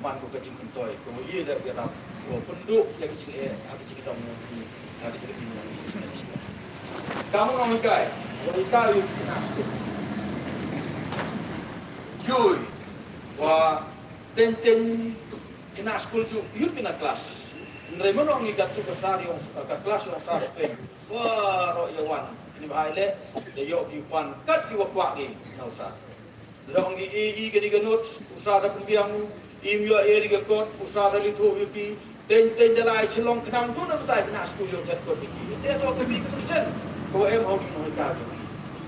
man ko ka jingkyntoi, ko ïa da ïa rap, ko pynduh ïa ka jingeh ha ka jinglong yong i, ha ka jinglong yong i. Kam u nonghikai, u hikai ïa ki khynnah skul. Jui wa teng teng khynnah skul ju yut ki na klas. Hynrei mano ngi kat tu ka sar yong, ka klas yong Sar Spain. Waroh ïa wan. Kini ba hai leh, da ïoh ki pan kat ki wa kwah ki na u sar. Long i, i, i kani ka notes, u sar da pynbiang u, im ïoh ïa ka kot, u sar da lithuh ïa ki, teng teng da lai chlong khnang tu na batai khynnah skul ïoh chat kot ïa ki. Te to ka big percent kawa em ha u nonghikai.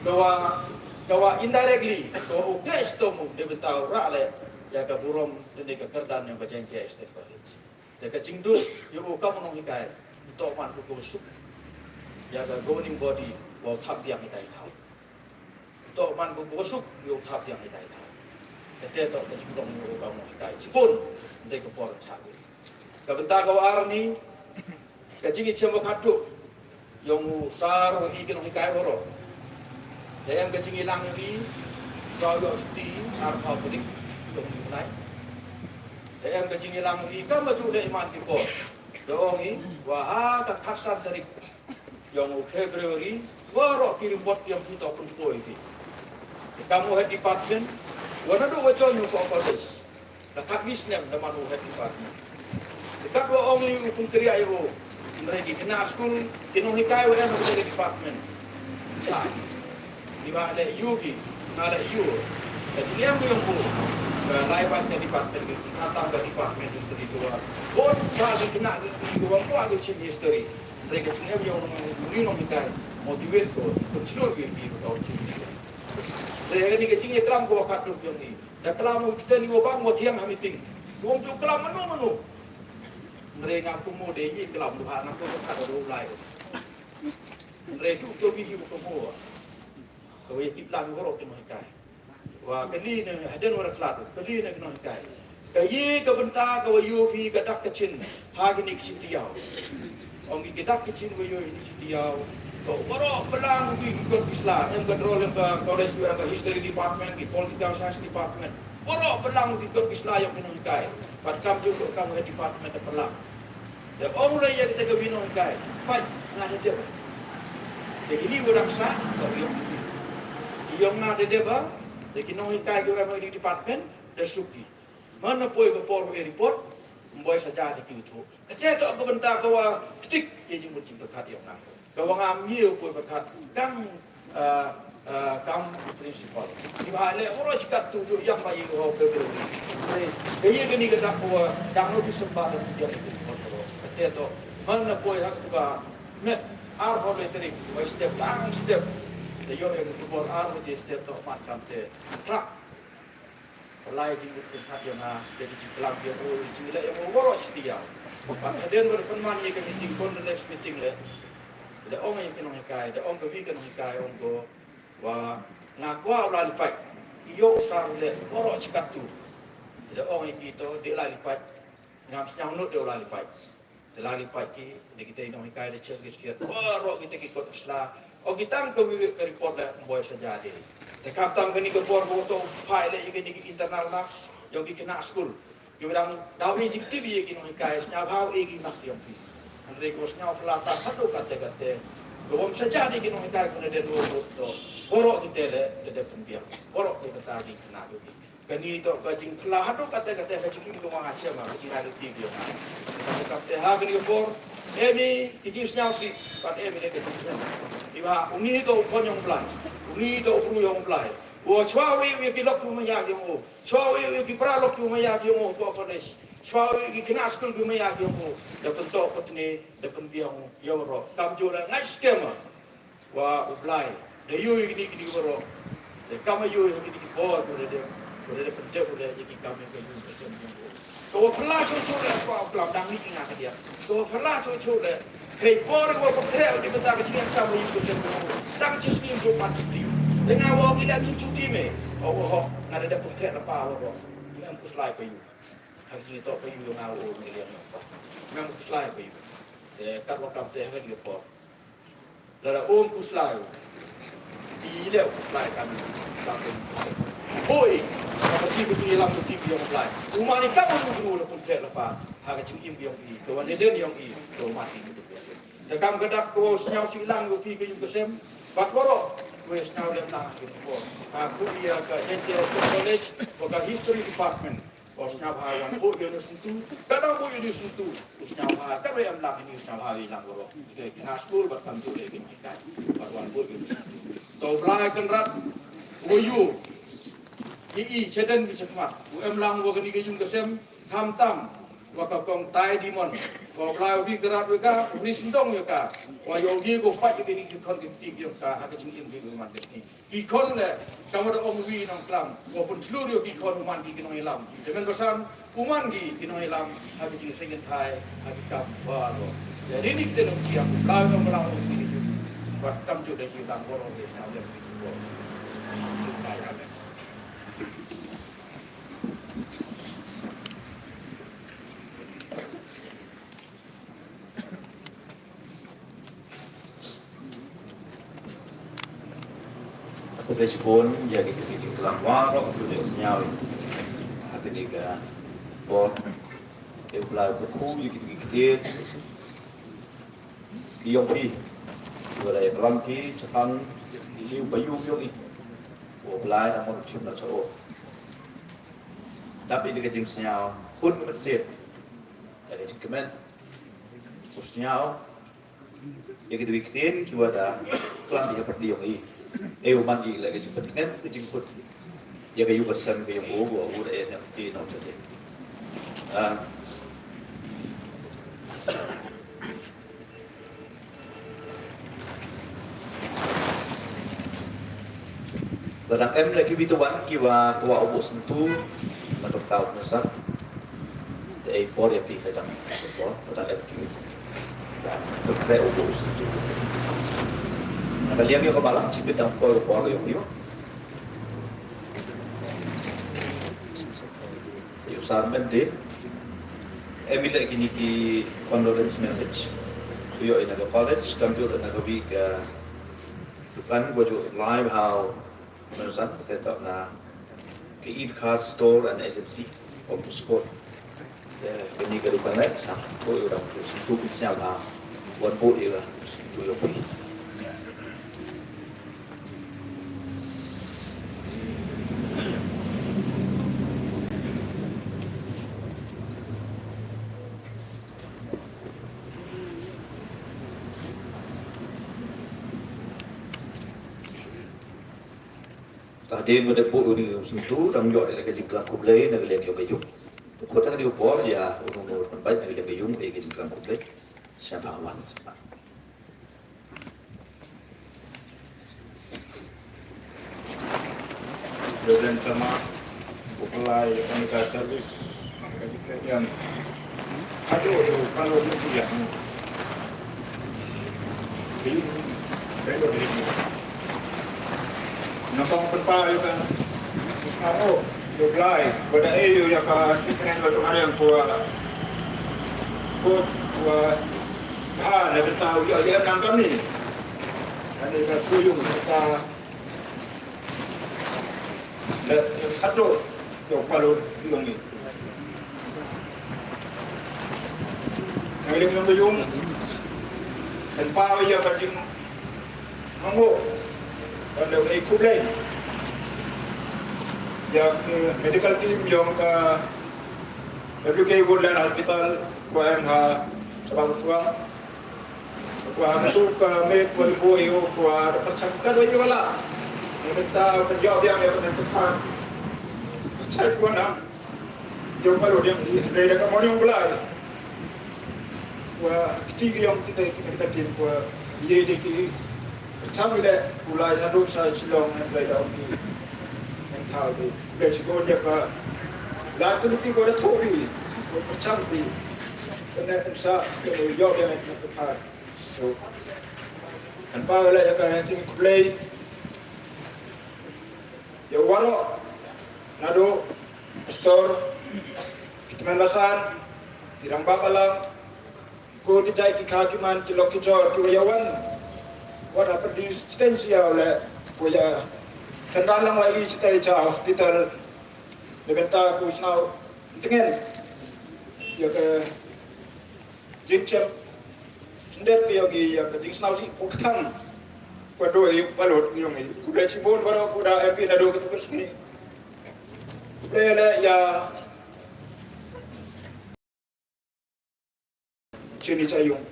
Kawa, kawa indirectly, kawa u kres to mu, da bynta u rah leh ïa ka burom, da ne ka kyrdan yong ka Jaiñtia Extended College. Te ka jingduh ïa u kam u nonghikai, to man ko kawa suk ïa ka governing body, wa u thap biang hitai thaw. To man ko kawa suk ïa u thap biang hitai thaw. Te to ka jingdong ïa u kam u nonghikai. Chibun, ndei ka por cha. Ka bynta kawa ar ni, ka jingïachem wa khatduh yong u sar wa i ki nonghikai waroh. Da em ka jingïalang yong i, saw ïoh suti, arphaw tarik yong u nai. Da em ka jingïalang yong i, kam wa ju da iman ki por. Da ong i, wa ha ka khatsan tarik yong u February, waroh ki report yong ki to pynpoi ki. Kam u head department, wa naduh wa join u ko college. Da khatwi snem da man u head department. Da katwa ong li u pynkriah ïa u. Hynrei ki khynnah skul, ki nonghikai wa em ha ka department. Sa. Ni ba leh ïa u ki, nga leh ïa u. Ka jingem ka yong u. Ka lai ba ka department ki, ki kata ka department history tu wa. Bun ba ki khynnah ki, ki wa kwah ki chin history. Hynrei ka jingem yong u nonghikai, motivate ko, pynshlur ki, ki, ki, ki, ki. Hynrei kani ka jingïaklam ko wa khatduh yong i. Da klam u kiten i wa bang wa thiang ha meeting. Wa ong ju klam mano mano. Hynrei ngam kum mo de i klam du ha ngam kum ka da du lai. Hynrei du to wi hi wa kum mo. Ka wa ïa tip lang waroh ki nonghikai. Wa kali ne hadien wa da khlad, kali ne ki nonghikai. Ka ïa ka bynta ka wa ïoh hi ka dak ka chin ha kini ki siti ïaw. Ong ki dak ki chin wa ïoh hi ni siti ïaw. Ko waroh pynlang ki kot ki sla, em ka drol em ka college, em ka history department, ki political science department. Waroh pynlang ki kot ki sla ïa ki nonghikai. Pat kam ju ko kam head department da pynlang. Da ong u la ïa kita ka wi nonghikai. Pat nga da dep. Da kini wa dang sa, ka wi ong. Ïong nga da dep ba, da ki nonghikai ki wa head department, da suk ki. Man na poi ka por u e report, mboi sa ja da ki u thuh. Kate to ka bynta ka wa ktik ïa jingmut jingpyrkhat ïong nga. Ka wa ngam ïa u poi pyrkhat kam, ah, ah, kam principal. Ni ba le oro chikat tu ju ïam ba ïa u ha u February. Ka ïa kani ka dak ka wa dang no December da tu ïa ka report ka wa. Kate to man na poi ha ka tu ka met ar ho le tarik wa step lang step. Da ïoh ïa ka report ar ho je step to man kam te. Trak. Pynlai jingmut pynphat ïa nga, ïa ki jingklam ïa u, ïa ki jingleh ïa u, waroh siti ïa u. Bad hadien ba da pynman ïa ka meeting, kon the next meeting leh. Da ong ïa ki nonghikai, da ong ka wi ka nonghikai, ong ko, wa nga kwah u la lipait. Ïoh u sar leh, waroh chi katto. Da ong ïa ki to, dei la lipait. Ngam sngewnud dei u la lipait. Te la lipait ki, da kita i nonghikai da chem ki skhit. Waroh kita ki kot ki sla. O ki tang ka wi ka report la mboi sa ja de. Te kham tam kani ka por ko to phai le ïa kani ki internal mark. Ïa ki khynnah skul. Ki dang daw i jingtip ïa ki nonghikai sngewbha ïa ki mark ïa ki. Hynrei ko sngewphylla ta haduh katte katte. Ko bym sa ja de ki nonghikai ko na de do do. Waroh kita le da de pynbiang. Waroh kita ki khynnah ïa ki. Kani to ka jingphylla haduh katte katte ka jingim ka wa nga shem ka jingrai luti ki ong. Katte ha kani ka por em i ki jingsngewsih bad em i le ka jingsngewsih. Iba uni to u khon ïong Blai, uni to u bru ïong Blai. Wa chwa wi wi ki lok ki maya ki mo. Chwa wi wi ki para lok ki maya ki mo ko college. Chwa wi ki khynnah skul ki maya ki mo. Da pyntok patne da pynbiang ïa waroh. Kam jooh la ngai skema. Wa U Blai da ïoh ïa kine kine waroh. Da kam ïoh ïa kine ki bor ko da dep. Ko da dep pyndep ko da ïa ki kam ïa ka ïoh ka sem. Ka wa phylla chuh chuh leh, ka wa klam dang ni ki nga ka dia. Ka wa phylla chuh chuh leh. Hei por ka wa pyrthei di mynta ka jingim ka wa yu ka sem ka wa. Dang chis ni ju pat chis ni. Dang nga wa ki la ni chu ti me. Ka wa ho nga da da pyrthei na pa wa ro. Ngam kuslai pa yu. Ha ka jingim to pa yu nga wa o ni liang na pa. Ngam kuslai pa yu. Eh, kat wa kam te ha ka di por. Lada um kuslai. Ile u kuslai kan. Kan tu. Hoi. Ka ti ku ti lam ku ti ku yong blai. Umani ka bu gru la pun tre la pa. Ha ka jingim yong i. Ka wan den yong i. Ka mati ku tu. Da kam ka dak ko sñiaw si lang ku ti ku yong ksem. Bad waro. Ko sñiaw lem lang ku ko. Ha ku ia ka J T Roberts College, ko ka History Department. Ko sñiaw ha wan ko ia nu sentu. Ka dang ko ia nu sentu. Ko sñiaw ha ka re am lang ni sñiaw ha i lang waro. Ke kina skul bad kam tu le ke ni kai. Bad wan ko ia nu sentu. To blai kan rat. Ko yu. I i sedan bi sekmat. Ko em lang wa ka ni ka yung ka sem. Ham tam. Wa ka kong tai dimon. Ko blai wi ka rat wi ka. Wi sendong wi ka. Wa yo wi ko fight wi ni ki kon ki ti wi ka. Ha ka jingim wi man ka ni. Ki khon le, ka mut ong wi nongklam, ko pun chlur ïa ki khon u man ki ki nongïalam. Te men basan, u man ki ki nongïalam, ha ki jingïaseng kynthai, ha ki kam baroh. Te ri ni kite nongkiam, la nong la ong ki ki. Wat kam ju de ki dang baroh ki sñiaw de ki baroh. Kynthai ha le. Khublei shibun ïa kito ki jingklam baroh, khublei sñiaw. Ha kane ka por, te U Blai u kyrkhu ïa kito ki ktien ki ïong phi. Ki ba la ïaklam ki chaphang ki ïing ba ïu ïong i. U Blai na mon u chim na cha o. Dap ïa ka jingsñiaw, hun ka mynsiem. Ïa ka jingkmen. U sñiaw. Ïa ki dei ki ktien ki wa da klam ïa ka pyrdi ïong i. Ei u man ki la ka jingpynkmen ka jingput. Ïa ka yu ka sem ka ïong u wa u da ïa ki na u chate. Ah. Lada em leh ki bit wan ki wa kwah u buh syntu na ka bynta u nusat. Te ei por ïa phi ka jang por lada em ki bit. Lada em u buh syntu. Na ka liang ïa ka balang chibit dang por por ïa phi. Ïa u Sir Mende. Em i leh kine ki condolence message. Ïoh ïa na ka college kam ju na ka week, eh, kan ko ju live how nuzan te to na ka Eid Card Store and Agency of Sport. Te kane ka dukan eh, sa sngewthuh ïa u dang sngewthuh ki sñiaw ha wan buh ïa ka sngewthuh ïa u phi. Te hadien ba dep buh uni u sngewthuh, dang ïoh ïa ka jingklam khublei na ka liang ïong ka ïung. Te khut ha kane u por ïa u nongmihkhmat na ka liang ïong ïa ka jingklam khublei. Sha ba wan. Reverend Sharma, u pynlai ïa ka service, ka jingkyrmen. Haduh u pynlai ïa ka jingkyrmen. Ka ïung, ka ïung. Nangta pynpaw ïa ka, sngewbha ïa u Blai, ba da ai ïa ka sngewbha ïa ka ïung ko, ko, ko, ha, na ka taw ïa, ïa nang kami. Kane ka kuyung ka le khato yo palo yong ni. Nang lim nang yung. Kan pa ya ka jing mango. Kan le ai khublei. Ya, eh, medical team yong ka W K Woodland Hospital ko em ha Sabah Suang. Wa ka tu ka met wa lipo io wa da pyrchang ka doi wala. Mynta ban ïoh biang ïa ka nang ka khan. Chai ko nang. Jong ka lo diang di hynrei da ka mon jong u Blei. Wa kti ki ong kita kita kita tin ko ye de ki cham le u Blei haduh sa Shillong hynrei da ong ki. Nang thau di. Blei shi ko dia ka. La tu ti ko da tho bi. Ko cham bi. Kena sa ko ïoh biang ïa ka khan. So, kan pa la ïa ka jingkhublei ïa waroh, naduh pastor, ki tymmen basan, ki rangbah balang, ko ki jait ki kha ki man, ki lok ki jor, ki wa ïa wan. Wat ha pyrdi steng sia u le, ko ïa tynran lang wa i chitai cha hospital. Leben ta ko sngau tyngen ïa ka jingchem. Sendep ke yogi ïa ka jingsngew si ko ktang. Ko doi balot yong i. Ku dei chibun baroh ku da M P na do ka tukus ni. Ku dei le ïa chini chayung.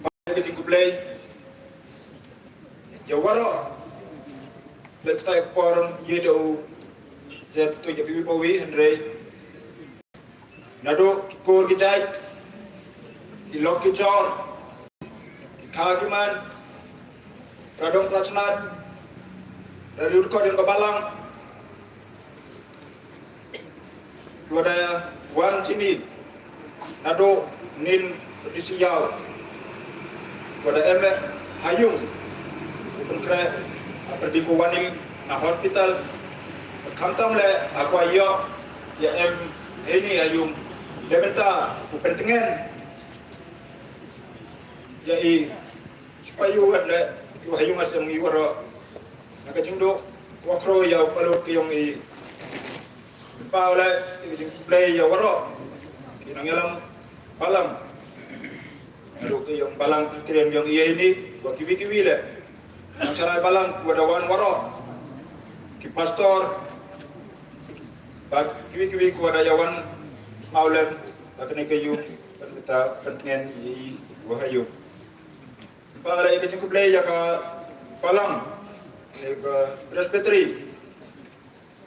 Ba ka jingkublei ïa waroh. Le ktai por ye do je tu je piwi pawi hynrei. Naduh ki kur ki jait, ki lok ki jor, ki kha ki man, pradong prachnat, pradong ko ding ka balang, ki wada wan chini, naduh nin pradisi yau. Ko da em le ha yung. Ko pynkreh ha pyrdi ko wan im na hospital. Khamtam le ha ko ïoh ïa em heini ha yung. Le mynta ko pyntngen ïa i. Shu payu wat le ko ha yung asem ngi waroh. Na ka jingduk wa khro ïa u palut ki yong i. Pau le, i ka jingkublei ïa waroh ki nongïalam balang. Naduh ki yong balang ki tren yong ïa ini, wa kiwi kiwi le. Nongcharai balang ki wa da wan waroh. Ki pastor, ba kiwi kiwi ki wa da ïa wan sngewlem, ba kane ka yung, ban kita, ban tngen i wa ha yung. Pau le, i ka jingkublei ïa ka balang, i ka presbytery.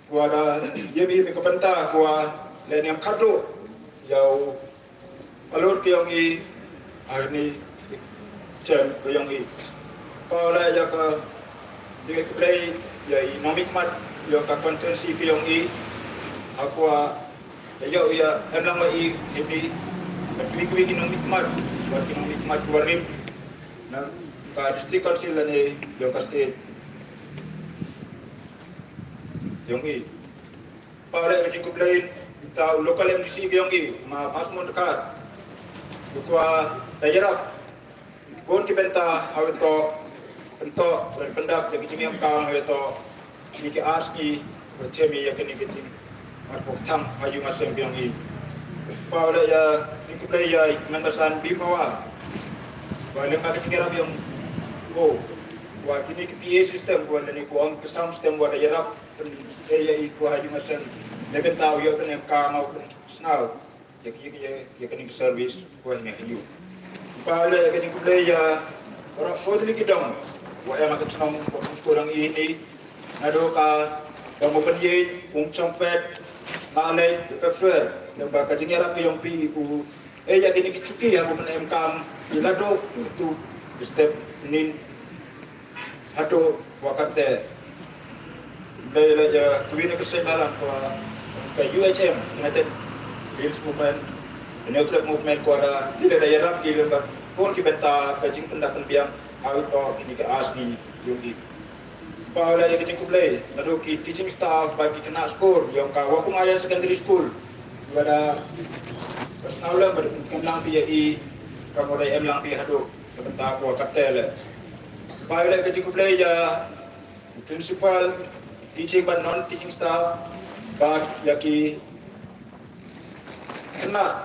Kwah da ïa bi ka bynta kwah leh niam khadduh ïa u palut ki yong i ha ni chen ki yong i. Kwah leh ïa ka jingkhublei ïa i nongmihkhmat ïa ka constituency ki yong i. Ha kwah ïa ïa em lang ma i hi ni. Ka kiwi kiwi ki nongmihkhmat, ki nongmihkhmat ki warim na ka district council lane ïa ka state. Yong i. Pau le ka jingkublei ïa u local M D C ka yong i, ma Pasmon Dkhar. Ko kwah da ïarap bun ki bynta ha u to, pynto, ban pyndap ïa ki jingïam ka ha u to. Kini ki ar sngi, ba chem ïa kini ki jing. Mar ko thang ha yung asem ka yong i. Pau le ïa, jingkublei ïa i Kmen Basan Bipawa. Wa lem ka jingïarap yong o. Wa kini ki P A system, wa leni ko ong ki sound system, wa da ïarap. Te ïa i kwah ha yung asem. Leben tau ïa kane ka mau kane snaw. Ïa ki ïa ïa kane service kwah ne ïa. Pau le ïa kane kublei ïa. Ora so ni ki dong. Wa ïa ma ka chnong ko skurang i ni. Naduh ka dong open ye, um chong pet. Na le pep swer. Lem ba ka jingïarap yong pi ku. Eh ïa kane ki chuki ha ko men em kam. Ïa naduh tu step nin. Hato wa kate. Dei la ja kwina ka seng dalam ka, ka U H M, United Hills Movement, New Club Movement, kwah da, dei la da ïarap ki lem ba, ko ki bynta ka jingpynda pynbiang, ha u to kini ka ar sngi yong i. Pau la ïa ka jingkublei, naduh ki teaching staff, ba ki khynnah skul, yong ka Wakum Higher Secondary School, wa da, ka snaw lem, ba da pynthikna lang ïa i, ka mo da em lang ïa haduh. Ka bynta ko kate le. Pau le ka jingkublei ïa principal, teaching bad non teaching staff, bad ïa ki khynnah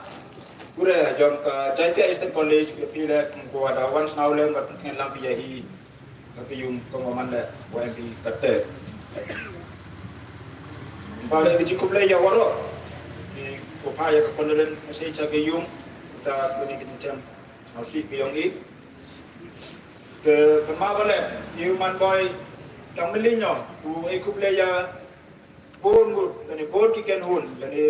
kure jong ka Jaiñtia Eastern College, ïa phi le ko da wan snaw le bad tngen lang phi ïa i. Ka yung ko man le wa em phi kate. Pau le ka jingkublei ïa waroh. Ki ko pha ïa ka condolence message ïa ka yung. Ta ko ni ki jam. Sngewsih ka yong i. Te kama bale, i u man boi, Dang mlien ïa u, ai khublei ïa bun ngut lane bun ki kynhun lane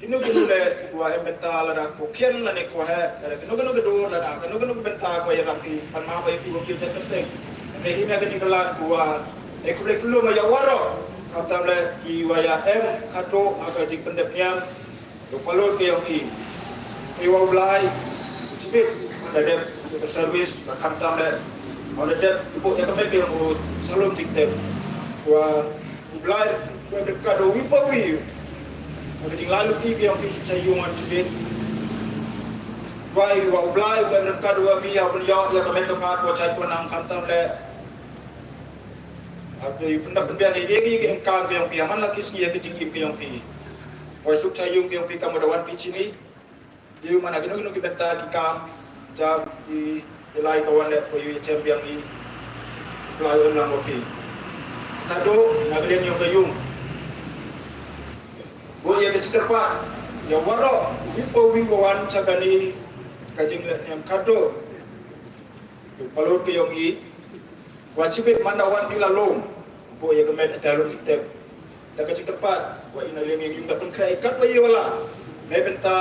kino kino le, ki wa em bynta lada ko kien lane ko heh lane kino kino ki dur lane kino kino ki bynta ko ïarap ki, pan ma ba ïa ki wa ki jait kyrteng. Lane hi na kane ka lad ko wa ai khublei khublei ïa waroh, khamtam le ki wa ïa em khadduh ha ka jingpyndep niam. Ïa u palut ka ïong i. Ïa u Blai, u Jibit, u da dep u service, ba khamtam le u da dep u buh ïa ka met ka ïong u Salum Jingtep. Wa u Blai, u em ryngkat u wi pa wi. Wa ka jinglaluti ka ïong i sha ïong u Jibit. Wa ïa u Blai, u em ryngkat u wi, ïa u pynïoh ïa ka met ka phad, wa shait wa nang khamtam le. Haba ïa u pyndap pynbiang ïa ki, ïa ki, ïa ki em kam ka ïong phi, ha man la ki sngi ïa ka jingim ka ïong phi. Wa suk sha ïong ka ïong phi kam u da wan phi shini. Ïa u man ha kino kino ki bynta ki kam, jam i, i lai ka wan leh, wa ïa u ïa chem biang i. Blai u em lang wa phi. Naduh na ka liang ïong ka ïong. Wa ïa ka jingkyrpad ïa waroh, wi pa wi wa wan sha kane ka jingleh niam khadduh. Palut ka ïong i. Wa shibit man da wan phi la lum. Buh ïa ka met ïa ka lum Jingtep. Da ka jingkyrpad wa i na liang ïa ïong da pynkhreh katba ïa wala. Mei bynta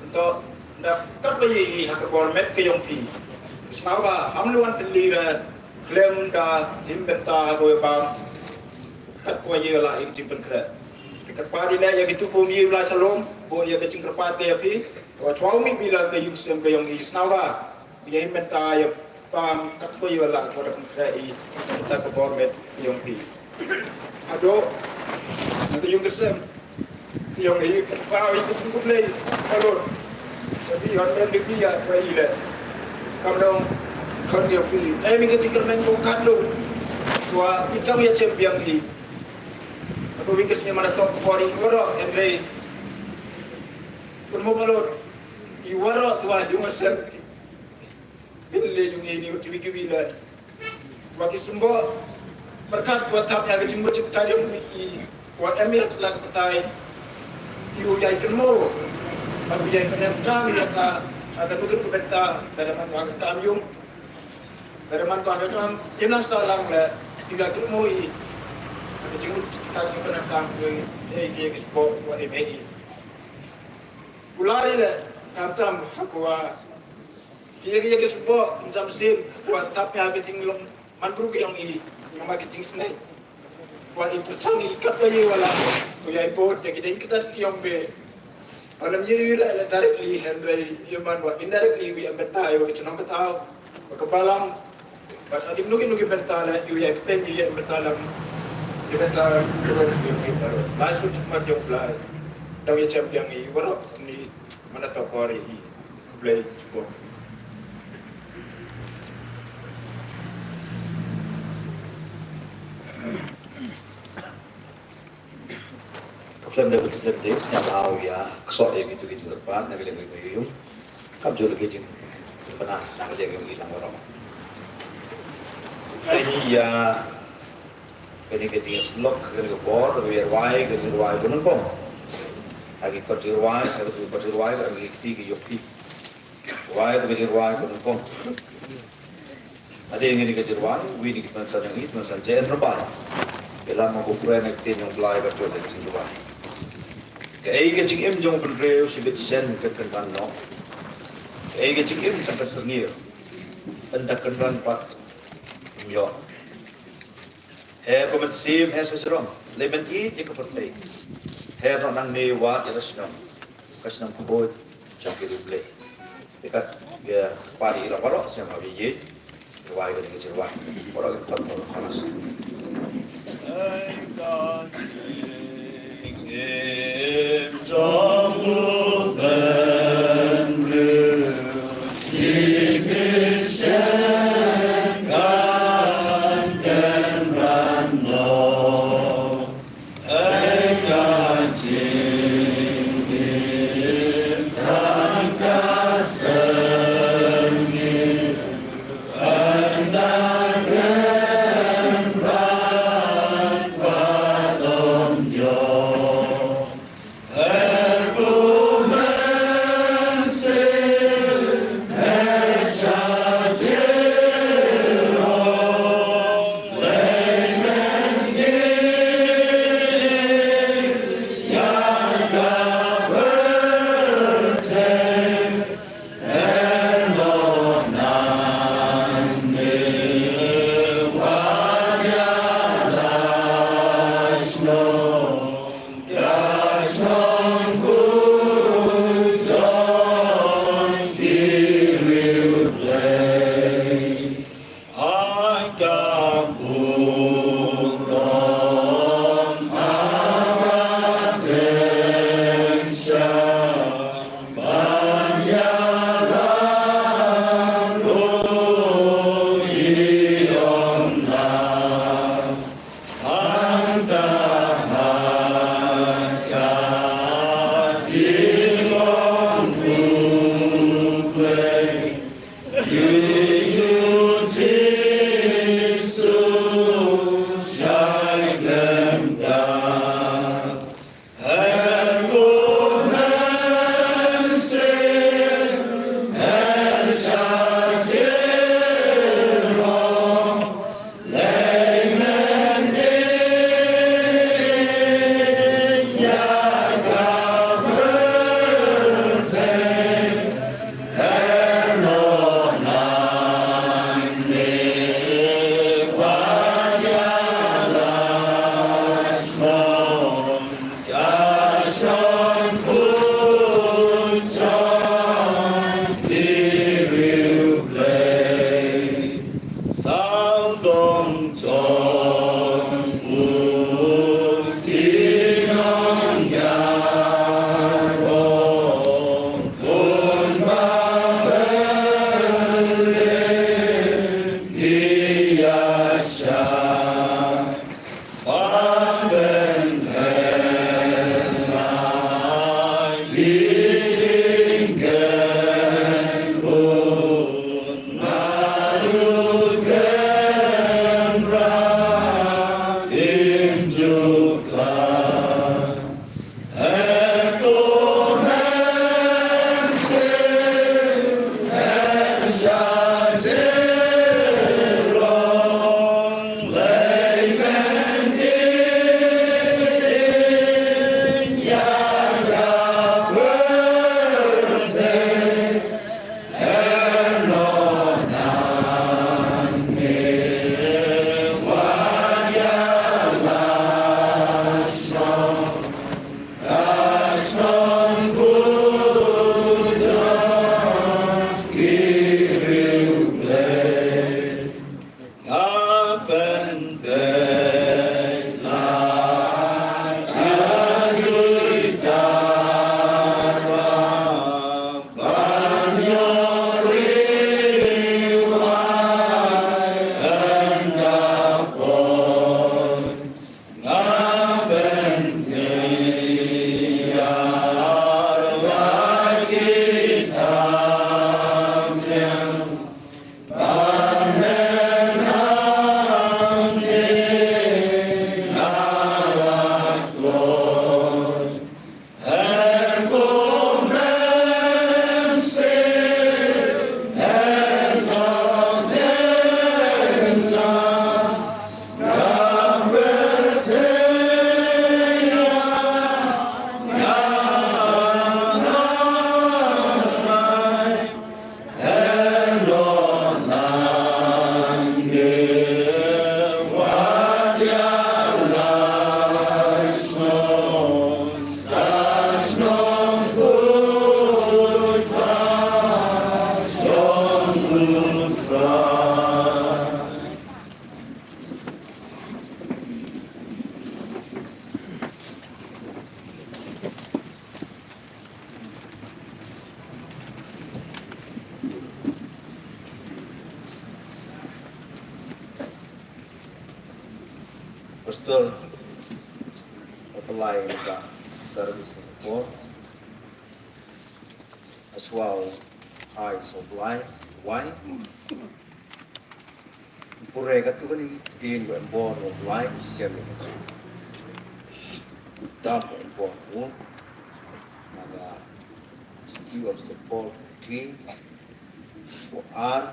bynta da katba ïa i ha ka bor met ka ïong phi. Sngewbha ham lu wan tylli ra khlem da him bynta ha ka wei bam. Katba ïa wala i ka jingpynkhreh. Ka kyrpad i leh ïa ki tu kum ïa wala shalom. Buh ïa ka jingkyrpad ka ïa phi. Wa chwa u mih bila ka ïung sem ka ïong i sngewbha. Ïa i mynta ïa pam kat ko ïa la ko da pynkhrai i mynta ka bor met ïong phi. Haduh na ka ïung ka sem ïong i ka pau i ka jingkup lei. Haduh. Jadi hon men de phi ïa ka i le. Kam dong khon ïong phi. Eh mi ka jingkyrmen ko kat lo. Wa i kam ïa chem biang i. Aku wi ka sngi mana tok ko ri waro en rei. Kun mo balot. I waro tu wa ïung sem. Pynleit ïa ngi ni kiwei kiwei lad. Wa ki symboh. Pyrkhat wa thap ïa ka jingmut jingpyrkhat ïa ngi i. Wa em ïa la ka pyrthei. Ïa u ïai kynmaw. Bad u ïai kynmaw kam ïa ka. Ha ka nukun ka bynta. Lada man wa ka kam ïung. Lada man wa ka kam. Ïa nang sa lang leh. Ïa u ïai kynmaw i. Ha ka jingmut jingpyrkhat ïa ka kam ïa ki symboh wa em ïa i. U la ri leh. Tam tam ha ka wa Ki ïa ki ïa ki sboh, jam sin, wa tap ïa ki jinglong, man bru ki ïong i, ïong ma ki jingsnei. Wa i pyrchang i kat ba ye wala, u ïai bot, ïa ki dei ki tat ki ïong be. Wa lam ye ïa la, la directly, hynrei, ïa man wa indirectly, u ïa bynta, ïa wa ki chnong ka thaw, wa ka balang, wa ka dim nuki nuki bynta la, u ïa bynta, ïa bynta lam, ïa bynta, ïa bynta, ïa bynta, la su chik mat ïong blai, dau ïa champion i, wa rok, ni, Mana to kor ïa i. Blei sbok. To khlem da bit slem de, sñiaw ïa, ksoh ïa kitu ki jingkyrpad, na ka liang ïa u. Kam jur ki jingpynbna, na ka liang ïa u lang warong. Ai ïa, Kane ka jingïasyllok, kane ka bor, kaba ïa rwai, ka jingrwai, ka nyngkong. Ha ki kot jingrwai, ha ki kot jingrwai, ha ki kti, ki ïoh kti. Rwai, ka jingrwai, ka nyngkong. Hadien kane ka jingrwai, wi ni ki tymmen san jong ngi, tymmen san jong ngi, rwai. Ïalam ma u Blei na ka ktien jong u Blei, ka jot ka jingrwai. Kaei ka jingim jong u bynriew, shibit sien ka kynran noh. Kaei ka jingim tang ka syrngiew. Ynda kynran pat ym ïoh. Her ba mynsiem, her sa jrong, lei men ïeit ïa ka pyrthei. Her noh nangne wad ïa la shnong, ka shnong khuid jong ki riewblei. Te kat ïa pari la baroh sngewbha ïeit, rwai ka ding ka jingrwai. Baroh ki khot baroh khalas. Pastor, apply ka service report. Aswau, ai supply, wai. Pure ka tu kani tin ko embor ko lai siam ni. Tam ko embor ko. Naga City of Saint Paul ti ko ar.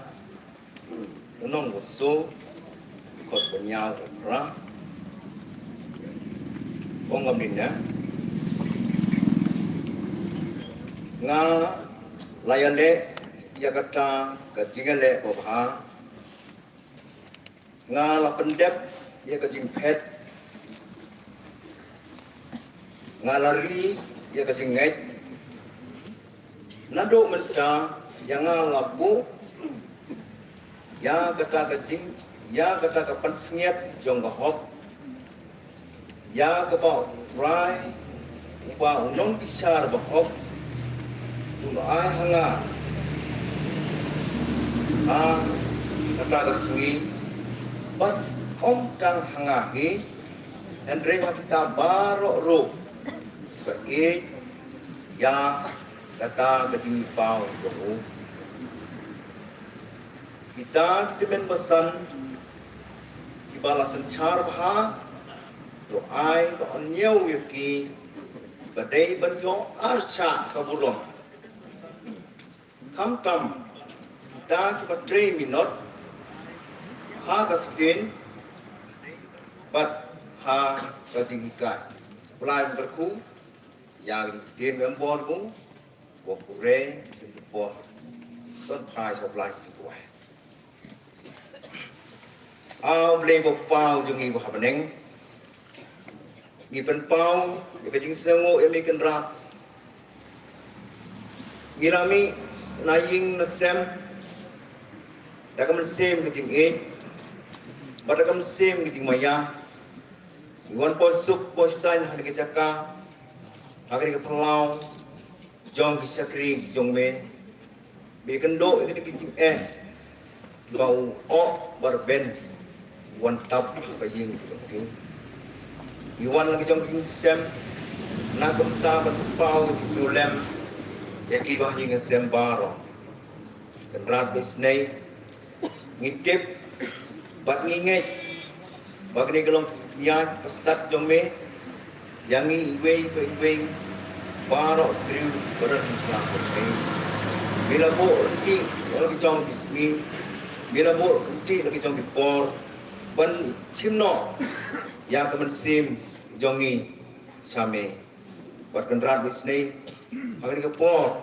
Unong ko so. Kot ko nyau ko pra. Ko ngam ni na. Nga la ïaleh ïa kata ka jingïaleh babha. Nga la pyndep ïa ka jingphet. Nga la ri ïa ka jingngeit. Naduh mynta ïa nga la buh ïa kata ka jing, ïa kata ka pansngiat jong ka hok. Ïa kaba U Trai uba u nongbishar bahok un ai ha nga ha kata ka sngi, bad ym tang ha nga hi, hynrei ha kita baroh ruh ba ïeit ïa kata ka jingmihpaw jong u. Kita ki tymmen basan kiba la synshar bha, to ai ba yn ñiew ïa ki ba dei ban ïoh arshah ka burom. Khamtam kita kiba trei minot ha ka ktien bad ha ka jinghikai. Blei kyrkhu ïa ka ktien membor ku. Wa pure, wa don phai sa Blei ki kwai. Aw Blei wa paw jong ngi wa ha bneng. Ngi pynpaw ïa ka jingsngew ïa me Kynrad. Ngi la mih na ïing na sem da ka mynsiem ka jingïeit bad da ka mynsiem ka jingmaïa. Ngi wan poi suk poi saiñ ha kane ka jaka, ha kane ka phyllaw jong ki shakri jong me. Me kynduh ïa kata ka jingeh ba u oh ba rben wan tap ka ïing jong ki. Ngi wan la ka jong ka jingsem na kumta ban paw ka jingsngewlem ïa kiba ha ïing ha sem baroh. Kynrad ba isnei ngi tip bad ngi ngeit ba kane ka long ka pynïaid ba stad jong me. ïa ngi iwei pa iwei, baroh briew ba don ha sla jong me. Me la buh ryntih la ki jong ki sngi, me la buh ryntih la ki jong ki por, ban shim noh ïa ka mynsiem jong ngi sha me. Bad Kynrad ba isynei, ha kane ka por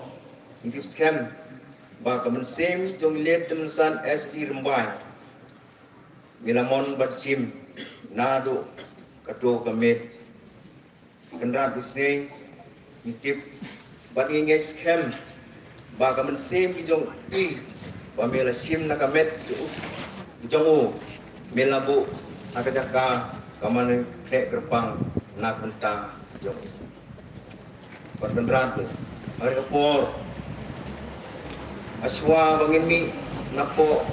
ngi tip skhem ba ka mynsiem jong i Late Tymmen San S D Rymbai, me la mon bad shim naduh kato ka miet. Kynrad ba isynei, ngi tip bad ngi ngeit skhem ba ka mynsiem ki jong i, ba me la shim na ka met ki jong u, me la buh ha ka jaka ka man khreh kyrpang na ka bynta jong i. Bad Kynrad ba, ha ka por hashwa ba ngin mih na pdeng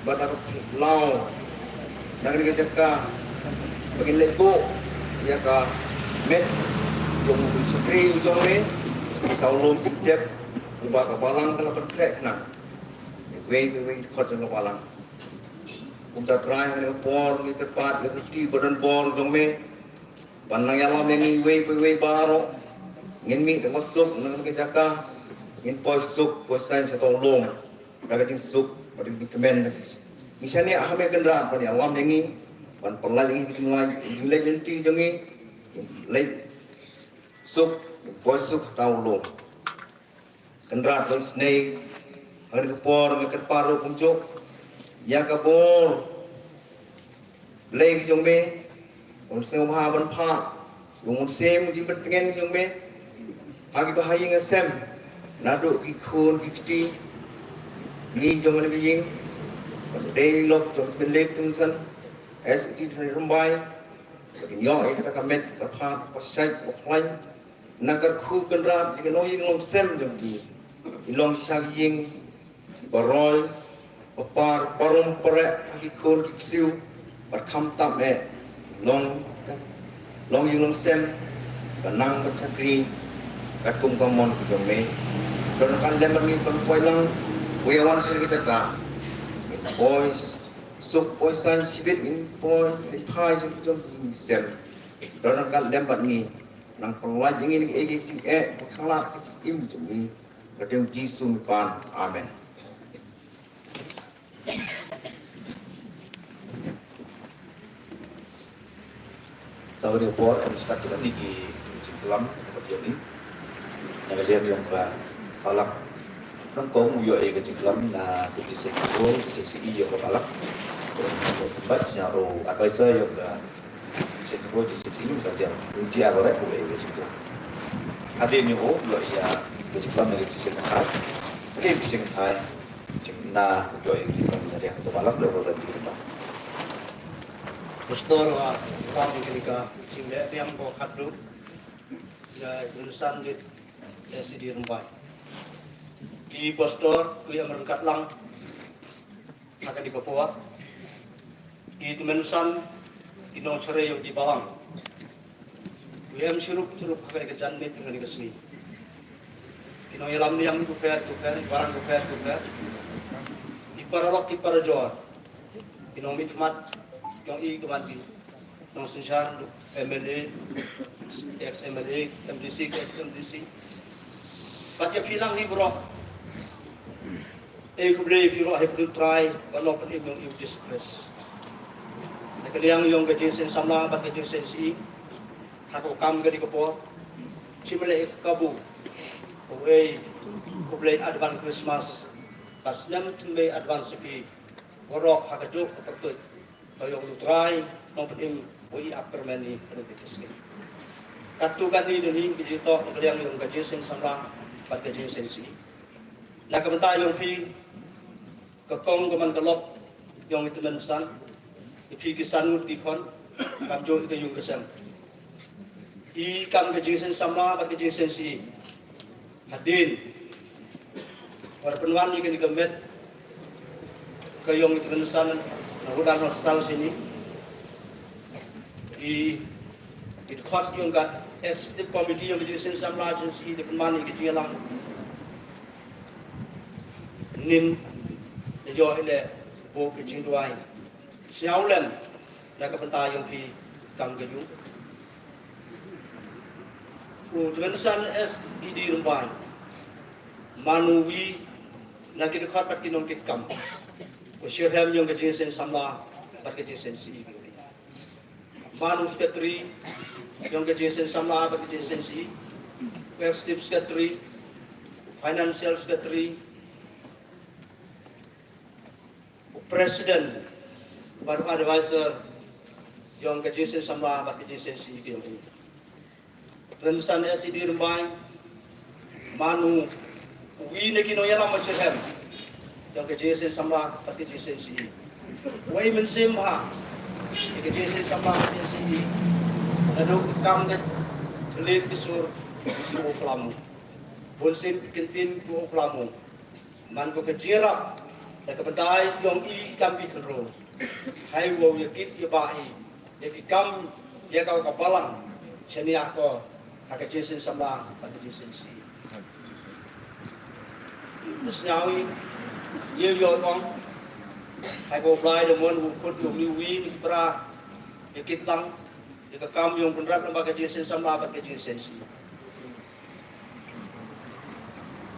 bad na ka law, na ka jaka ba ngin leit buh ïa ka met jong u shakri u jong me, sa u lum jingtep uba ka balang ka la pynkhreh khnang. Wei wei wei khot jong ka balang. Kumta Trai, ha ka por ngi kyrpad ïa ka kti ba don bor jong me, ban nang ïalam ïa ngi iwei pa iwei baroh. Ngin mih da ka suk na ka jaka, ngin poi suk poi saiñ sha uta u lum da ka jingsuk bad ka jingkmen. Ngi shaniah ha me Kynrad ban ïalam ïa ngi, ban pynlait ïa ngi ka jinglait, jingleit lynti jong ngi, ngin leit suk, ngin poi suk ha uta u lum. Kynrad ba isynei, ha kane ka por nga kyrpad ruh kumjuh ïa ka bor Blei ka jong me, un sngewbha ban phah ïa u mynsiem jingpyntngen jong me ha kiba ha ïing ha sem, naduh ki khun ki kti, ngi jong kane ka ïing, ba dei lok jong i Late Tymmen San S D Rymbai, ba kin ïoh ïa kata ka met ka phad ba shait ba khlaiñ, na ka kyrkhu Kynrad ïa ki longïing longsem jong ki, ki longshisha ïing, ki baroi, bapar, barum, bareh ha ki khun ki ksiew, bad khamtam eh long, longïing longsem, ba nang ban shakri katkum ka mon ka jong me. Don ryngkat lem bad ngi ban poi lang, poi ïa wan sha ka jaka, ngin poi suk poi saiñ shibit, ngin poi leit phai sha ki jong ki sem. Don ryngkat lem bad ngi, nang pynlait ïa ngi na kiei kiei ki jingeh, ba khlad ka jingim jong ngi. Ka kyrteng u Jisu ngi pan. Amen. Tang ïa ka por em start ïa kane ka jingklam kaba ïa ni. Na ka liang jong ka balang. Nang kong u ïoh ïa ka jingklam na ka G C E, G C E ïa ka balang. Bad sñiaw ruh advisor ïa ka Singapore, G C C, sa jam. Jia ko rek ko le jingklam. Hadien ïa u, lo ïa ka jingklam na ka Singapore. Hadien Singapore, jingna ko ïa jingklam na dia ko balang lo ko di ba. Pastor wa kam kini ka jingleh biang ko khadduh. Ya, insan di S D Rymbai. Ki pastor, ki em ryngkat lang. Ha kane ka por, ki tymmen basan, ki nongshakri jong ki balang, ki em shirup shirup ha kane ka janmiet, ha kane ka sngi. Ki nongïalam niam ki pher ki pher, ki balang ki pher ki pher, ki paralok ki parajor, ki nongmihkhmat jong i, ki ban ki nongsynshar, M L A, ex M L A, M D C, ex M D C. Bad ïa phi lang hi baroh. Ei khublei ïa phi baroh ha ka kyrteng u Trai bad u Nongpynim jong ngi u Jisu Khrist. Na ka liang jong ka jingseng samla bad ka jingseng sih, ha ka kam kane ka por, shim leh ïa ka kabu, u ei khublei advance Christmas, bad snem thymmai advance ïa phi baroh ha kajuh ka pyrtuit. Ka ïong u Trai, Nongpynim, u ïa ap kyrmen ïa kane ka sngi. Katto katne dei hi ka jingtoh na ka liang jong ka jingseng samla bad ka jingseng sih. Na ka bynta jong phi, ka kong ka man ka lok jong i tymmen basan, ïa phi ki san ngut ki khon, kamjooh ïa ka ïung ka sem, i kam ka jingseng samla bad ka jingseng sih. Hadien ba la pynwan ïa kane ka met ka ïong i tymmen basan na Rootlyn Hospital shane, i, i dkhot ïong ka executive committee ïong ka jingseng samla jingsih i da pynman ïa ka jingïalang. Nin da ïoh i leh buh ka jingduwai. Sñiaw lem na ka bynta ïong phi kam ka ïung. U Tymmen San S E D Rymbai, man u wi na ki dkhot bad ki nongkitkam, u shitrhem yong ka jingïaseng samla bad ka jingïaseng C E. Man u secretary yong ka jingïaseng samla bad ka jingïaseng C E, u executive secretary, financial secretary, u president bad u advisor yong ka jingïaseng samla bad ka jingïaseng C E. Tymmen San S E D Rymbai, man u wi na ki nongïalam ba shitrhem yong ka jingïaseng samla bad ka jingïaseng C E. Wei mynsiem ha ka jingïaseng samla bad ka jingïaseng C E. Naduh kam ka thylliej ka sur, u klam u. Bun sien ki ktien u klam u. Man ko ka jingïarap da ka bynta yong i kam ki khynroo, hai wow ïa kit ïa ba i ïa ki kam ïa ka ka balang, shaniah ko ha ka jingïaseng samla bad ka jingïaseng C E. Te sngew i ïa ïoh ong hai ko Blai da mon u khot ïa u mi wi ni ki pra ïa kit lang ïa ka kam yong Kynrad lang bad ka jingïaseng samla bad ka jingïaseng C E.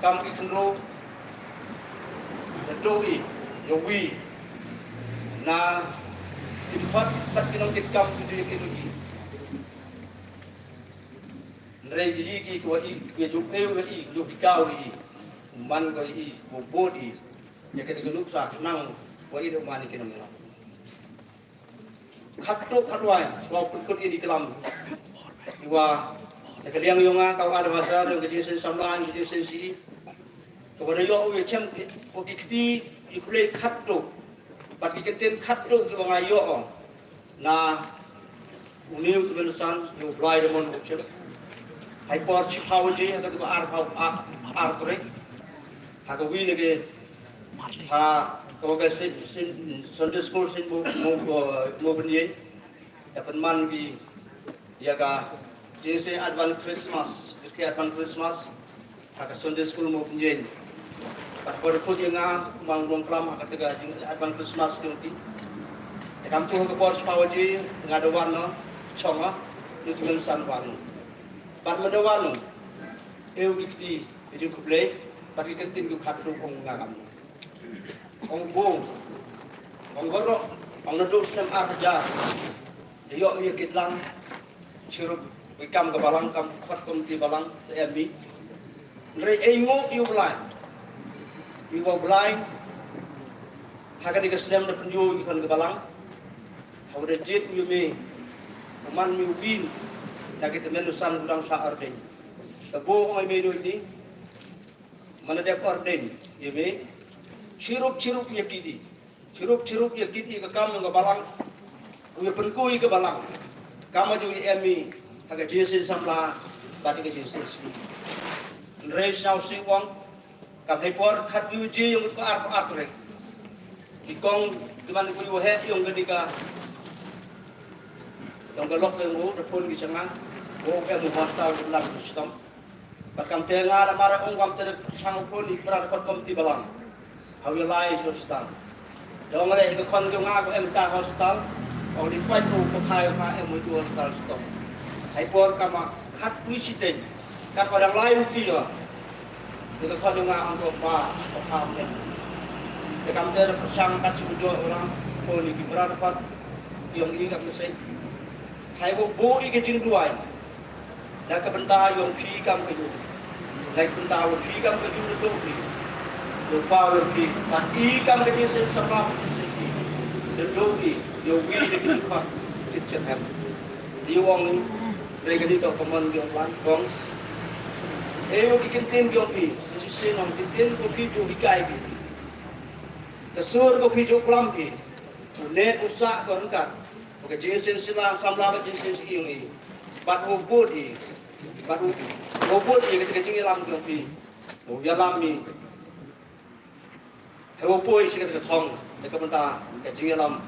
Kam ki khynroo da duh i ïa wi na ki dkhot bad ki nongkitkam ki duh ïa ki duh i. Hynrei ki ki ki wa i ki ju eu ïa i ju ki kaw ïa i man ko ïa i ko bud i ïa ka te ka nuksa khnang wa i da man ki nongkitkam. Khatduh khatwai shuwa pynkut ïa i klam. Iwa da ka liang yong nga ka wa da wasa da ka jingïaseng samla ka jingïaseng C E. Ka wa da ïoh u ïa chem ko ki kti i khublei khatduh bad ki ktien khatduh ki wa nga ïoh na u niu Tymmen San ïa u Blai da mon u chem. Hai por chiphaw je ha ka tu ka ar phaw ar trek ha ka wi na ke ha ka wa ka Sunday school sin mo mo mo bynjin. Ïa pynman ki ïa ka jingïaseng Advance Christmas, jingïaseng Advance Christmas ha ka Sunday school mo bynjin. Bad por kut ïa nga mang long klam ha ka jingïaseng Advance Christmas ki ong ki. Ïa kam tu ha ka por chiphaw je nga da wan no chong ha nu tu ngan san wan. Bad mynta wan no eu ki kti ki jingkhublei bad ki ktien ki khatduh ong nga kam no. Ong bun ong baroh ong naduh snem ar hajar ïoh ïa kit lang chirup wi kam ka balang kam khot komiti balang te em mi. Hynrei ei ngu ïa u Blai ïa u Blai ha kane ka snem da pynïoh ïa khon ka balang ha u da jied u ïa me u man me u win da ki tymmen u san u dang sa ordain. Ka bo ong ei me doi ni. Mana dep ordain ïa me chirup chirup ïa kidi chirup chirup ïa kidi ka kam ka balang. U ïa pynku ïa ka balang kam aju ïa em i ha ka jingïaseng samla bad ka jingïaseng sih. Nrei sau si wang kam hei por khat wi ji yong ka ar ar trek. Ki kong ki man ku yu he yong ka dika yong ka lok yong u da pun ki changa. Ko em u hostel lam system. Bad kam te nga da mara ong kam te da chang phone i pra kot komiti balang. Hau ya lai hostel. Dong le ka kon jong nga ko em ta hostel. Ong di pai ko ko khai ka em tu hostel stop. Hai por kama khat wi siteng. Kat wadang lai ruti yo. Di ka kon jong nga ong ko pa ko kam em. Te kam te da chang kat si ujo orang phone i ki pra kot yong i kam se. Hai bo bo i ka jingduwai. Da ka bynta yong phi kam ka yu. Da ka bynta yong phi kam ka yu da dok phi. Yong pa yong phi. Ba i kam ka jingïaseng samla ka jingïaseng phi. Da dok phi. Yong wi da ki khot ki chen hem. Di wong ni. Da ka ni ka common yong wan kong. E yong ki kin tin yong phi. Ka jingïaseng yong ki tin ko phi ju hikai phi. Ka sur ko phi ju klam phi. Ne usa ko rengkat. Ka jingïaseng sila samla ka jingïaseng sih yong i. Bad u bud i. Bad u u bud i ka jingïalam yong phi. U ïalam i. He u poi sih ka thong. Te ka bynta ka jingïalam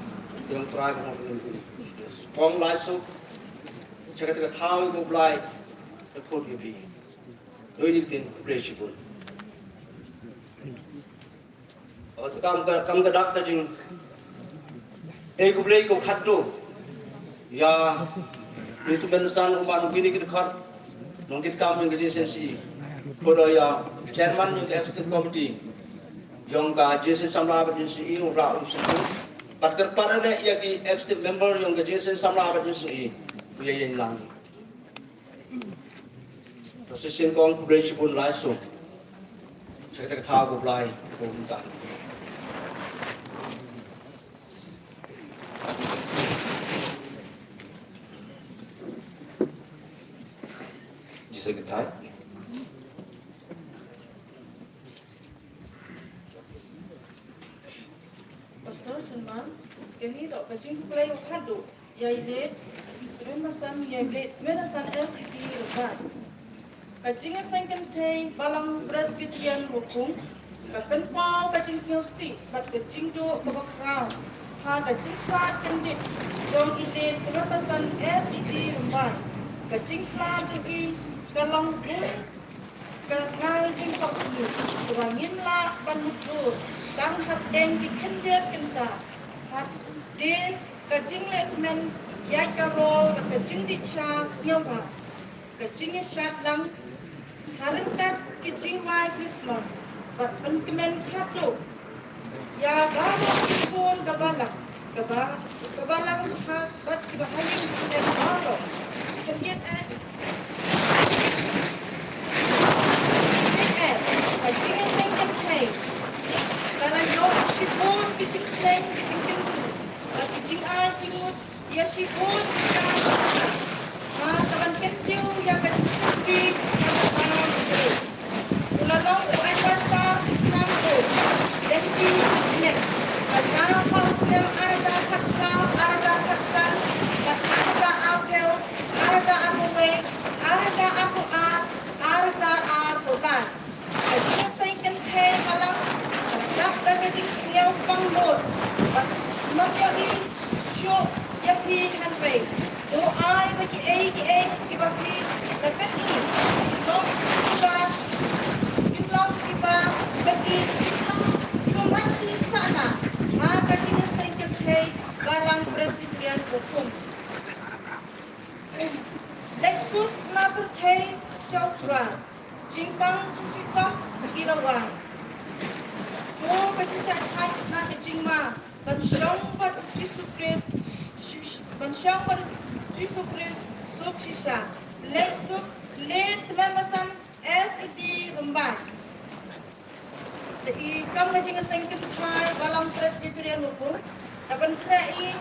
yong Trai ko yong phi. Kong lai suk. Sih ka thaw ko Blai. Te put yong phi. Doi ni tin Blai shibun. Kam ka kam ka dak ka jing. Ei ko Blai ko khat do. Ya. Ni tu men san u man bini ki khat. Nongkitkam jong ka J C N C E, khublei ïa chairman jong ka executive committee jong ka J C N C E, u Rah u Sukun, bad kyrpad ïa ki executive member jong ka J C N C E, u ïa ïeng lang. To shisien kong khublei shibun lai suk. Sa kata ka thaw khublei kong ka. Jisai ka thai. Pastor Sherman, kane toh ka jingkhublei u khadduh ïa i Late Tymmen Basan, ïa i Late Tymmen Basan S E D Rymbai. Ka Jingïaseng Kynthei Balang Presbyterian Wukum ka pynpaw ka jingsngewsih bad ka jingduh kaba khraw ha ka jingkhlad kyndit jong i Late Tymmen Basan S E D Rymbai. Ka jingkhlad jong i ka long kum ka ngai jingphohsniew kaba ngim lah ban mutdur tang hapdeng ki khyndiat kynta. Hadien ka jingleh tymmen ïa ka rol bad ka jingdih sha sngewbha, ka jingïashad lang ha ryngkat ki jingwai Christmas bad pynkmen khadduh ïa baroh ki khun ka balang, ka ba, ka balang ha bad kiba ha ïing ki sem baroh. Khyndiat eh, khyndiat eh, ka Jingïaseng Kynthei ka la ïoh shibun ki jingsneng, ki jingkyntu bad ki jingai jingmut ïa shibun ki jait. Ha ka ban kyntiew ïa ka jingshakri ïa ka balang jong u, u la long u advisor tangba lynti snem, ka dei ha u snem ar hajar khatsaw, ar hajar khatsan, bad ar hajar arphew, ar hajar arphew wei, ar hajar arphew ar, ar hajar arphew lai. Ka Jingïaseng Kynthei Balang ka dap da ka jingsngew pangnud bad ym ïohi shuh ïa phi hynrei to ai ba kiei kiei kiba phi la pyni kin long kiba, kin long kiba, ba ki, kin long kiba mat ki sahna ha ka Jingïaseng Kynthei Balang Presbyterian Wukum. Leit suk na pyrthei sha u Trai, jingpang jingshitom ki la wan. To ka jingshah thait na ka jingma ban shong bad u Jisu Khrist, ban shong bad u Jisu Khrist suk shisha. Leit suk, Late Tymmen Basan S E D Rymbai. Te i kam ka Jingïaseng Kynthei Balang Presbyterian Wukum, da pynkhreh i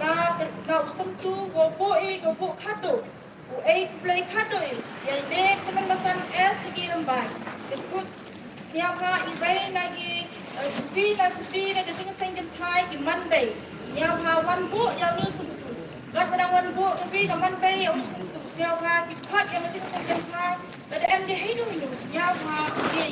da, da u Syntu, u buh i, u buh khadduh, u ei khublei khadduh i ïa i Late Tymmen Basan S E D Rymbai. Te khut sngewbha i bei na ki, eh, khuti na khuti na ka Jingïaseng Kynthei ki man bei. Sngewbha wan buh ïa u Syntu. Kat ba dang wan buh khuti ka man bei ïa u Syntu. Sngewbha ki khot ïa ka Jingïaseng Kynthei. Lada em dei haino haino, sngewbha ïa.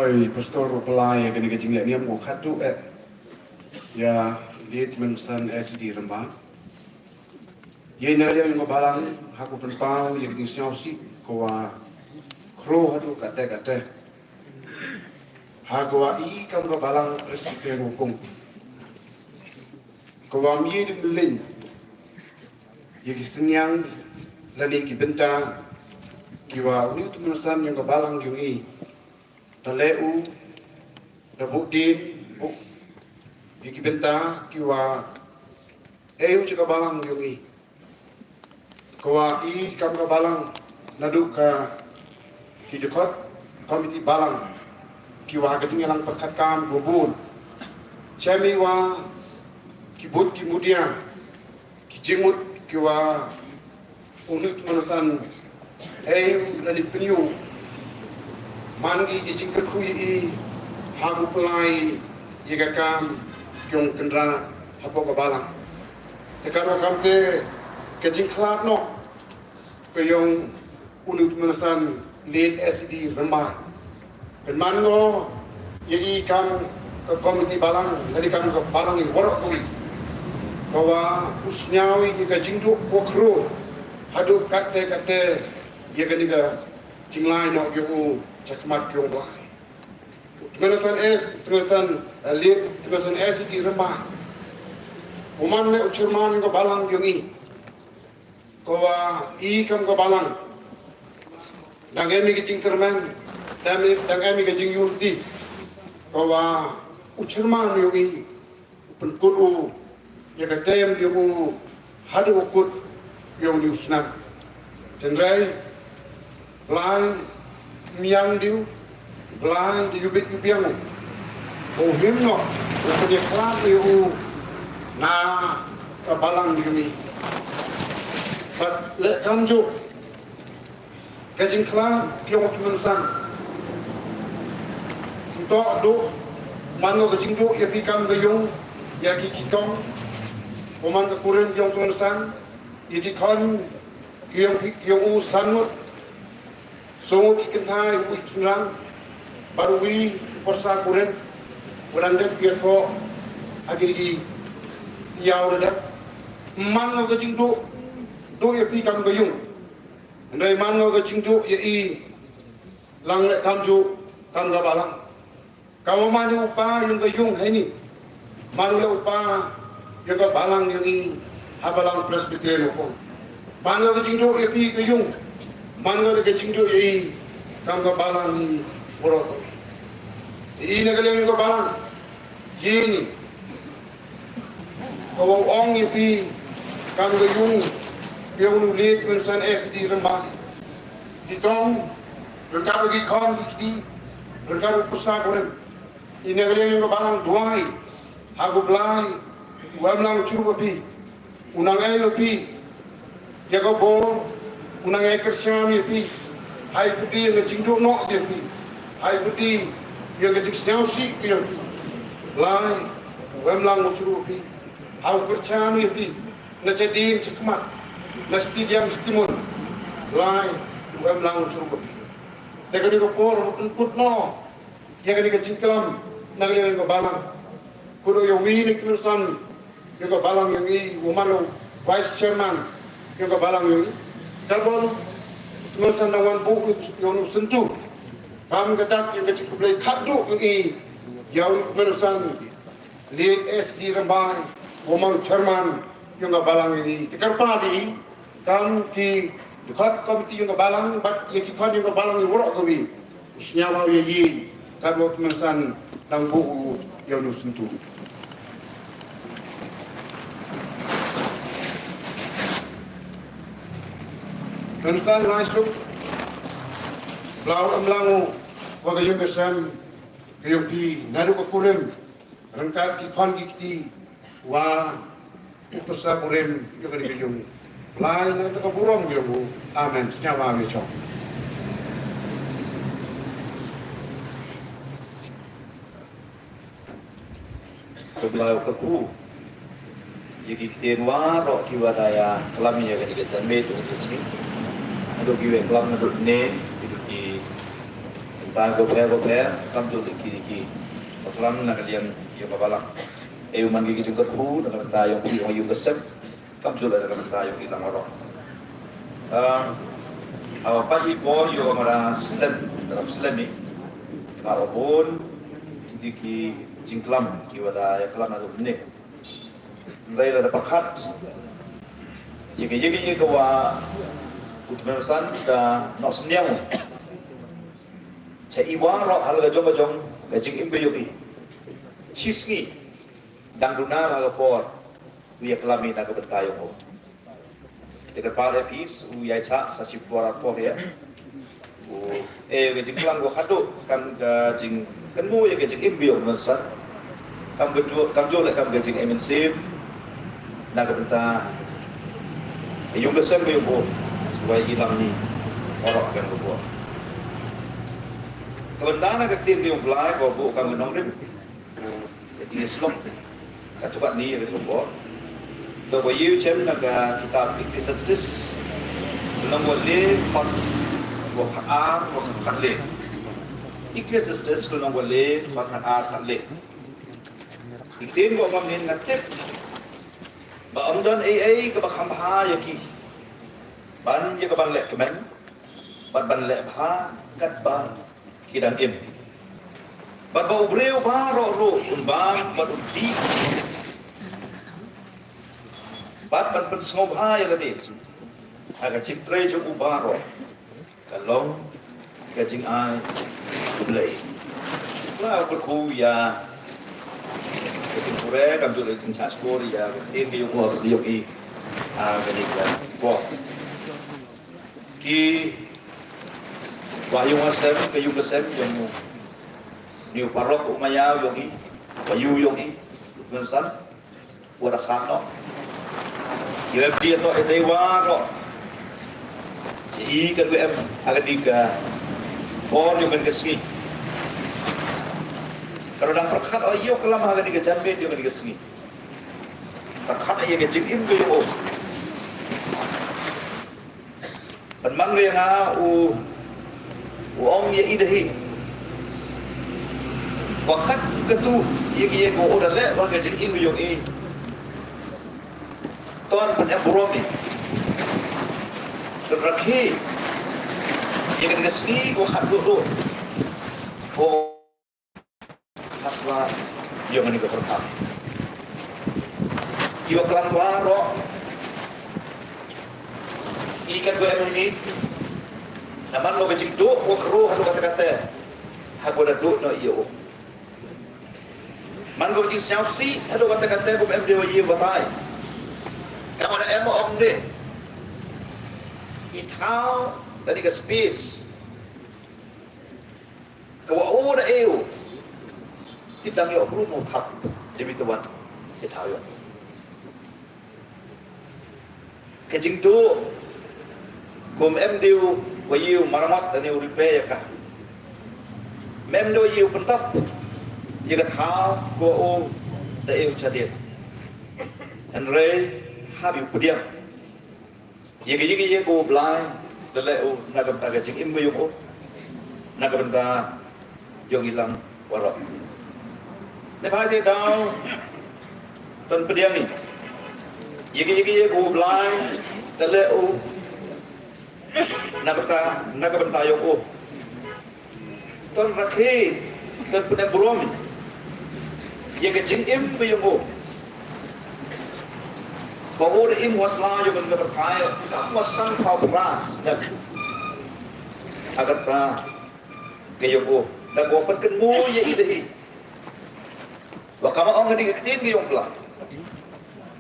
Oi, Pastor, u pynlai ïa kane ka jingleh niam u khadduh eh ïa Late Tymmen Basan S E D Rymbai. Ïa na liang jong ka balang ha ka pynpaw ïa ka jingsngewsih ka wa khro haduh katte katte. Ha ka wa i kam ka Balang Presbyterian Wukum, ka wa mih dum lin ïa ki synñiang lane ki bynta ki wa u Late Tymmen Basan jong ka balang jong i. Da leh u, da buh dien, buh ïa ki bynta ki wa ei u sha ka balang jong i. Ka wa i kam ka balang naduh ka ki dkhot komiti balang ki wa ka jingïalang pyrkhat kam ka bun. Shem i wa ki bud ki mudia ki jingmut ki wa u Late Tymmen Basan ei u lane pynïoh man ki ki jingkyrkhu ïa i ha u pynlai ïa ka kam ki ong kynrad hapoh ka balang. Te ka ruh kamte ka jingkhlad noh ka ïong u Late Tymmen Basan Late S E D Rymbai. Pynman ngo ïa i kam ka komiti balang, lane kam ka balang i waroh kawei. Ka wa u sñiaw ïa ka jingduh ka khro haduh katte katte ïa kani ka jinglai noh yong u cha khmat yong u Blai. Tymmen san S, tymmen san, eh, Late tymmen san S iti Rymbai. U man leh u chairman yong ka balang yong i. Ka wa i kam ka balang dang em i ka jingkyrmen, dang em, dang em i ka jingïohi. Ka wa u chairman yong i u pynkut u ïa ka term yong u haduh u kut yong u snem. Hynrei Blai, miang diu, Blai da yubit yubiang u. U him noh u pynïakhlad ïa u na ka balang yong i. Bad leh kamjooh ka jingkhlad yong u tymmen san. Nto duh man ka jingduh ïa phi kam ka yung ïa ki ki kong. Ko man ka kurim yong u tymmen san ïa ki khon yong phi yong u san ngut. Song ki kynthai u i chynrang bad u i pyrsa kurim. U dang dep ïa ko agi ïa u dep man ka jingduh duh ïa phi kam ka yung. Hynrei man nga ka jingduh ïa i lang leh kamjooh kam ka balang. Ka wa man u pa yong ka yung heini. Man u leh u pa yong ka balang yong i ha balang Presbyterian u ko. Man nga ka jingduh ïa i ka yung. Man nga ka jingduh ïa i kam ka balang i waroh. I na ka liang yong ka balang. Ïa ini. Ka wa ong ïa phi kam ka yung, phi ong u Late tymmen san S iti Rymbai. Ki kong ryngkat ki khon ki kti ryngkat u pyrsa kurim. I na ka liang yong ka balang duwai ha u Blai u Emlang u chru ba phi u nang ai ba phi ïa ka bor, u nang ai kyrshan ïa phi. Hai pyrdi ïa ka jingduh noh ïa phi. Hai pyrdi ïa ka jingsñiawsih ïa phi. Blai u Emlang u chru ba phi ha u kyrshan ïa phi. Na cha dien cha khmat, na stadium stadium. Blai u Emlang u chru ba phi. Te kani ka por u pynkut noh ïa kani ka jingklam na ka liang yong ka balang. Khublei ïa u wi na ki tymmen san yong ka balang yong i, u man u vice chairman yong ka balang yong i. Karbon tymmen san dang wan buh ïa u syntu kam ka dak yong ka jingkhublei khatduh yong i ïa u tymmen san Late S D Rymbai, u man chairman yong ka balang yong i. Te kyrpad ïa i kam ki dkhot komiti yong ka balang bad ïa ki khon yong ka balang ïa waroh kawi. U sñiaw ïa i, katba u tymmen san dang buh u ïa u syntu. Tymmen san lai suk, la u Emlang u wa ka yung ka sem ka yung phi naduh ka kurim. Ryngkat ki khon ki kti wa u pyrsa kurim yong kani ka yung. Blai na ka burom yong u. Amen. Sñiaw wa me chong. Khublei u kyrkhu ïa ki ktien waroh ki wa da ïa klam ïa kani ka janmiet u kyrsi. Haduh ki wa klam haduh ne ki bynta ko pher ko pher kam tu ki ki klam na ka liang ïa ka balang. Ïa u man ki ki jingkyrkhu na ka bynta ïa u ki ïa u ka sem. Kam jula da ka bynta ïa u ki lang waroh. Um, awa pat i por ïa u mara slem, dalam slem i. Ba u bun di ki jingklam ki wa da ïa klam na rup ne. Nrai la da pakat ïa ka ïa ka ïa ka wa u tymmen san da noh sniang. Cha i waroh hal ka jong ka jong ka jingim ka ïa u i. Chisngi dang duna la ka por. U ïa klam i na ka bynta ïa u. Te ka par epis u ïa cha sa shi por a por ïa. U e ka jingklam ko khadduh kam ka jingkynmu ïa ka jingim ïa u masa. Kam ka ju kam ju la kam ka jingim mynsiem. Na ka bynta ïa u ka sem ïa u. Wa i lam ni. Waroh kam ka por. Ka bynta na ka ktien ïa u Blai ko bu kam ka nongrim. Ka jingïasyllok. Ka tu kat ni ka jingïasyllok. To ko ïa u chem na ka kitab Ecclesiastes. Lynnong wa le pat wa khat ar wa khat le. Ecclesiastes lynnong wa le pat khat ar khat le. Ki ktien ko ngam nin nga tip. Ba ym don ei ei kaba kham bha ïa ki ban ïa ka ban leh kmen bad ban leh bha katba ki dang im. Bad ba u briew baroh ruh un bam bad un dih bad ban pynsngewbha ïa lade ha ka jingtrei jong u baroh. Ka long ka jingai U Blei. La kyrkhu ïa ka jingpure, kam ju leh jingshah shkor ïa ka ktien ka ïong u ïong i. Ah, ka dei ka kwah ki wa ïong wa sem, ka ïong ka sem ïong u, ni u paralok u Maya ïong i, wa ïu ïong i, ngan san. Wat da khat noh. Ïa em ti to ïa dei wa noh. I ka du em ha ka dei ka por ïa ka sngi. Ka dang pyrkhat ïa ka lam ha ka dei ka janmiet ïa ka sngi. Pyrkhat ïa ka jingim ka ïa u. Pynban ïa nga u, u ong ïa i da hi. Wa kat katu ïa ki ïa ko u da leh wa ka jingim ïong i. Ton pyneh burom i. Rakhi ïa ka sngi ko khat duh duh. Ko hasla ïong ani ka pyrthai. Ki wa klam wa ro. I kat wa em ni. Naman lo ka jingduh wa kru haduh kata kata. Ha ko da duh no ïa u. Man ko jingsngewsih haduh kata kata ko em de wa ïa batai. Ka wa da em ong de. I thaw tadi ka space. Ka wa o da eu. Tip dang ïoh bru mo thap. Demi tuan. Ki thaw ïoh. Ka jingduh. Kum em diu wa ïu maramat da ni u repair ïa ka. Mem do ïu pyntap. Ïa ka thaw ko o da eu chadien. Hynrei hap ïu pdiang. Ïa ka, ïa ka, ïa ka u Blai, da leh u, na ka bynta ka jingim ka ïong u. Na ka bynta ïong i lang waroh. Ne bha te daw, ton pdiang i. Ïa ka, ïa ka, ïa ka u Blai, da leh u, na ka bynta, na ka bynta ïong u. Ton rakhe, ton pyneh burom ïa ka jingim ka ïong u. Ba u da im wa sla ïa ka bynta ka pyrthai, kam wa san phaw phra snem. Ha kata ka ïong u, da ka wa pynkynmaw ïa i da hi. Wa kama ong ka dei ka ktien ka ïong u Blai.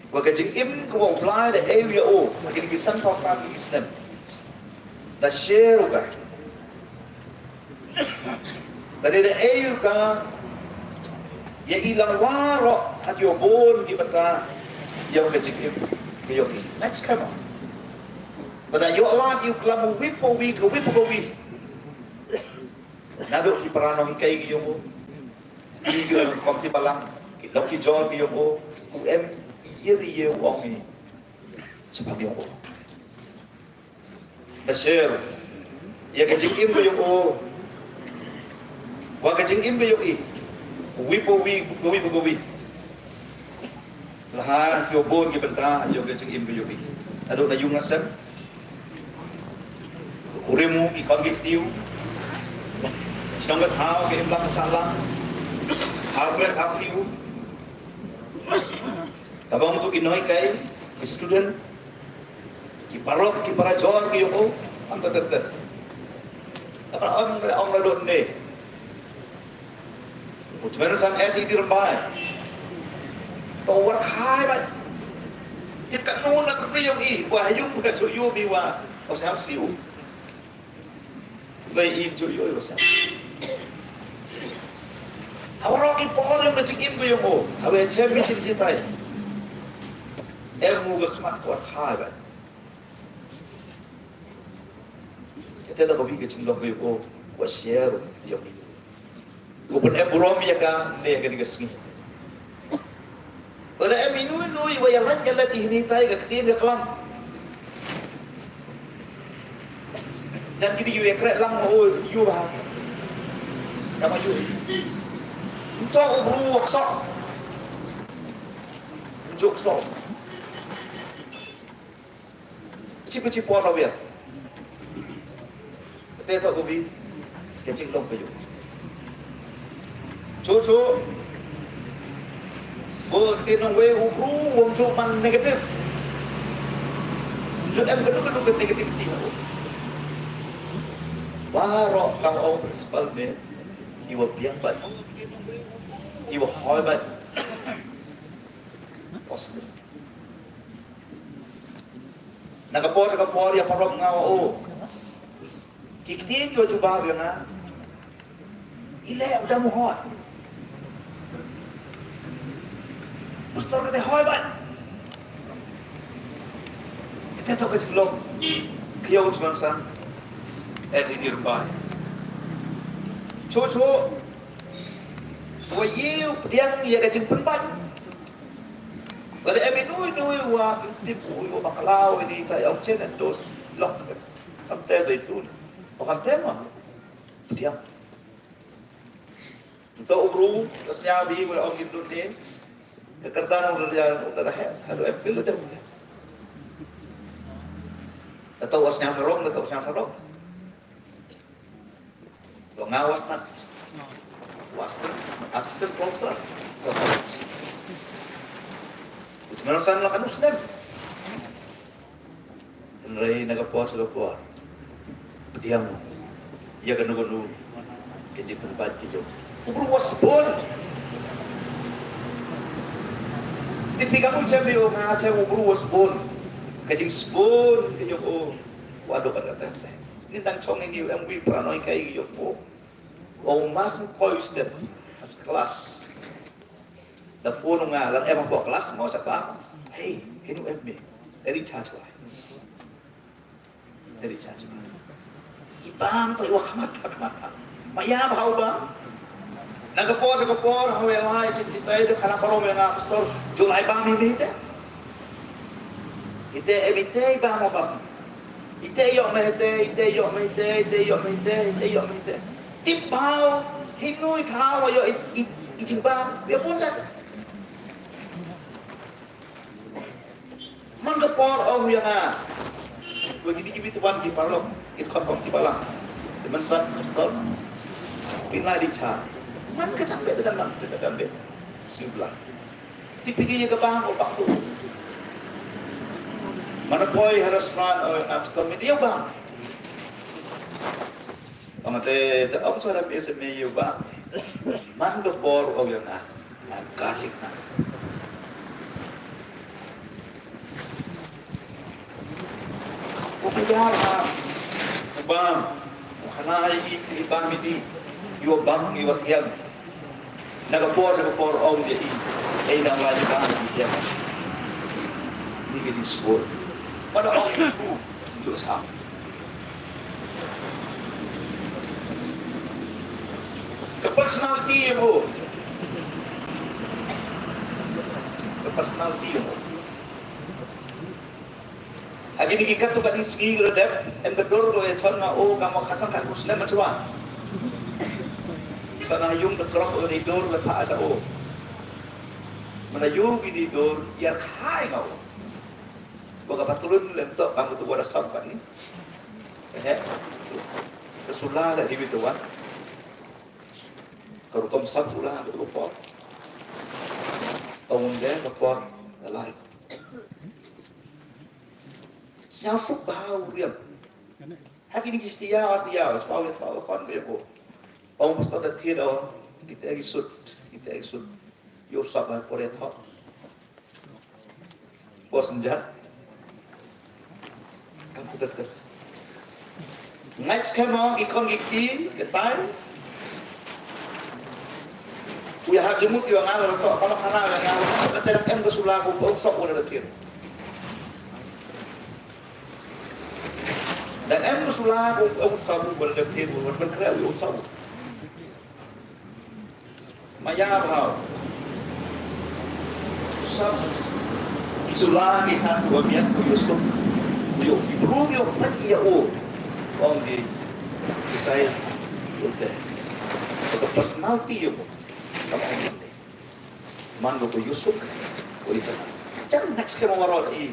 Wa ka jingim ka wa u Blai da ei ïa u, ha kine ki san phaw phra ki snem. Da share u ka. Da dei da ei u ka. Ïa i lang waroh ha ki wa bun ki bynta. Ïa u ka jingim ka ïong i. Next, come on. Da da ïoh lad ïa u klam u wi pa wi ka wi pa ka wi. Naduh ki para nonghikai ki ïong u. Ki ïong u ki balang. Ki lok ki jor ki ïong u. U em ïa ri ïa u ong i. Sipang ïong u. Da share. Ïa ka jingim ka ïong u. Wa ka jingim ka ïong i. Wi pa wi, ka wi pa ka wi. Laha, ïa bun ki bynta, ïa ka jingim ka ïong i. Aduh na ïung na sem. Kurim u, ki khon ki kti u. Shnong ka thaw, ki imlang ka sahlang. Thaw ka thaw ki u. Ka bang tu ki noi kai, ki student. Ki paralok, ki para jor, ki ïong u, am ta ter ter. Ka para ong, ong la don ne. U tmen san S E D Rymbai. To war khai bai. Tip ka nun na ka ïong i, wa ha ïung ka chu yu bi wa. Wa sa siu. Bai im chu yu wa sa. Hawa ro ki por ïong ka jingim ka ïong u. Hawa chem mi chin jitai. Em u ka khmat ko war khai bai. Kata da ka wi ka jinglong ka ïong u, wa share ïong i. Ko pyneh burom ïa ka ne ka ni ka sngi. Lada em inu inu i wa ïa lait ïa lait i hini tai ka ktien ka klam. Dan kini ïa kreh lang o yu ba. Kama yu. Nto u bru wa ksok. Njuk ksok. Chi pa chi por la wer. Te to ko bi. Ke ching long pe yu. Chu chu. Bo te nong we u bru wong chu man negative. Chu em ka du ka du ka negativity ha u. Baroh ka ong principle ne. Iwa biang ba. Iwa hoi ba. Positive. Na ka por, na ka por, ïa paralok nga wa o. Ki ktien ki wa jubab ïa nga. I leh u dang hoi. Pastor kata hoi bha. Kata to ka jinglong. Ka ïa u tymmen san. As it is by. Cho cho. Wa ïa u pdiang ïa ka jingpynbait. Lada em inu inu wa tip u wa bakla u ini ta ïa u chen and dos lok. Kam te zaitun. O kam te ma. Pdiang. Nto u bru, ka sñiaw bi, wala ong ki bru ni. Ka kyrdan u rya, u da heh, haduh em fil u dem. Nto u sñiaw sarong, nto u sñiaw sarong. Wa nga wa stat. Wa assistant, assistant professor. Wa college. Utu menosan la kanu snem. Hynrei na ka por sha ka por. Pdiang. Ïa kanu kanu. Ka jingpynbait ki jong. U bru wa sbun. Te phi kam u chem ïa u nga chem u bru wa sbun. Ka jingsbun ki jong u. Wa dok kat kat. Ngin dang chong ini em wi pranoi kai ki jong u. U mas poi step. Has class. Da phone nga, lada em hapoh klas, mo sa bam. Hey, hinu em me. Eri cha chwa. Eri cha chwa. I bam to i wa khmat, khmat. Ma ïa ba hau bam. Na ka por, ka por, hau ïa lai, chin chin tai, da khana paro me nga pastor, July bam hi me te. Ite, em ite, i bam, bam. Ite yok me ite, ite yok me ite, ite yok me ite, ite yok me ite. Tip bau, hinu i thaw, wa yok i, i, i jingbam, ïa pun jat. Man ka por ong ïa nga. Wa kini ki bit wan ki paralok, ki khot ong ki balang. Te man sat, pastor. Pynlai di cha. Man ka jam bet, man ka jam bet. Sibla. Ti pigi ïa ka bang o bang tu. Mana poi ha restaurant o ap store media bang. Ong te te ong sora me se me ïa bang. Man ka por o ïa na. Na garlic na. Ko ka ïa bang. Bang. Ko khana ïa i bang miti. Ïa bang ïa thiang. Na ka por, na ka por, ong dia i. Ei, nang lai ka dia. Ni ka jingsbun. Pada ong i tu. Ju sa. Ka personality mo. Ka personality mo. Ha kine ki katto katne sngi ka dep, em ka dur ko ïa chon nga o, ka mo khatsan khatwei snem man shuwa. Sa na yung ka krok ko ni dur la pha sa o. Mana yung ki ni dur, ïa khai nga o. Ba ka patlun lem to, ka mo tu wada sam kan ni. He. Ka sula la di wi tu wan. Ka rukom sam sula ka tu por. Ka wun de ka por, la lai. Sñiaw suk bha u riam. Ha kini ki stia ar tia, chwa u ya thaw, khon be ko. Ong pastor da thied o, kita ki sut, kita ki sut. Yo sab ha por ya thaw. Por snjat. Kam tu ter ter. Ngait skhem o, ki khon ki kti, ki tai. U ya hap jemut yo ngal to, kano khana yo ngal, ka ter em ka sula ko, ong sok u da thied. Da em u sula ko u sabu bal da te u ban kra u sabu. Ma ya bhau. Sab sula ki khan u miat u Yusuf. U yo ki bru yo pat ya u. Ong di tai u te. Ka personality yo. Ka ong di. Man ko Yusuf ko ita. Jan next ke mo waro i.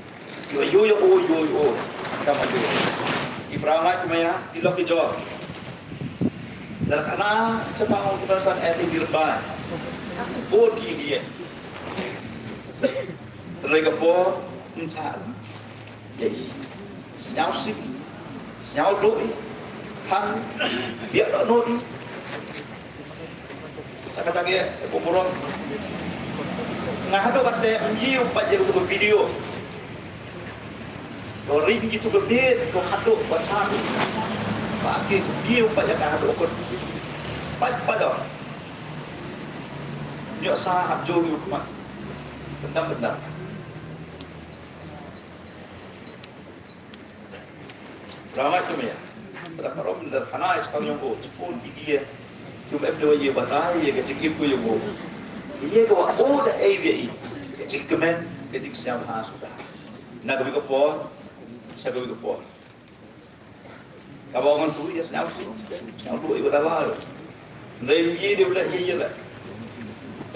Yo yo yo o yo yo. Ka ma ju. I pra ngai ki maya, i lok i jor. Dar kana chapang ong tuan san esi di rembai. Bor ki die. Terai ka bor, nsa. Ya i. Sñiaw si. Sñiaw do i. Than. Biak do no i. Sa kata ke, eh, burom. Nga haduh kata, mjiu pat ya ka video. Lo ring gitu ke mit, lo haduh bacha. Ba ke mjiu pat ya ka haduh kot. Pat pada. Nyok sa hap jo yu kuma. Bendam bendam. Ramai tu maya. Pada parom dah hana ispang yong go, sepun gigi ya. Cuma em dua ye batai ye kecil ibu yong go. Ye ko ko da ai ye i. Kecil kemen, kecil siam ha sudah. Na kami ke por, sa kami ke por. Ka ba ngan tu ya sñiaw si, sñiaw tu i ba da la. Ndai mi ye de bla ye ye la.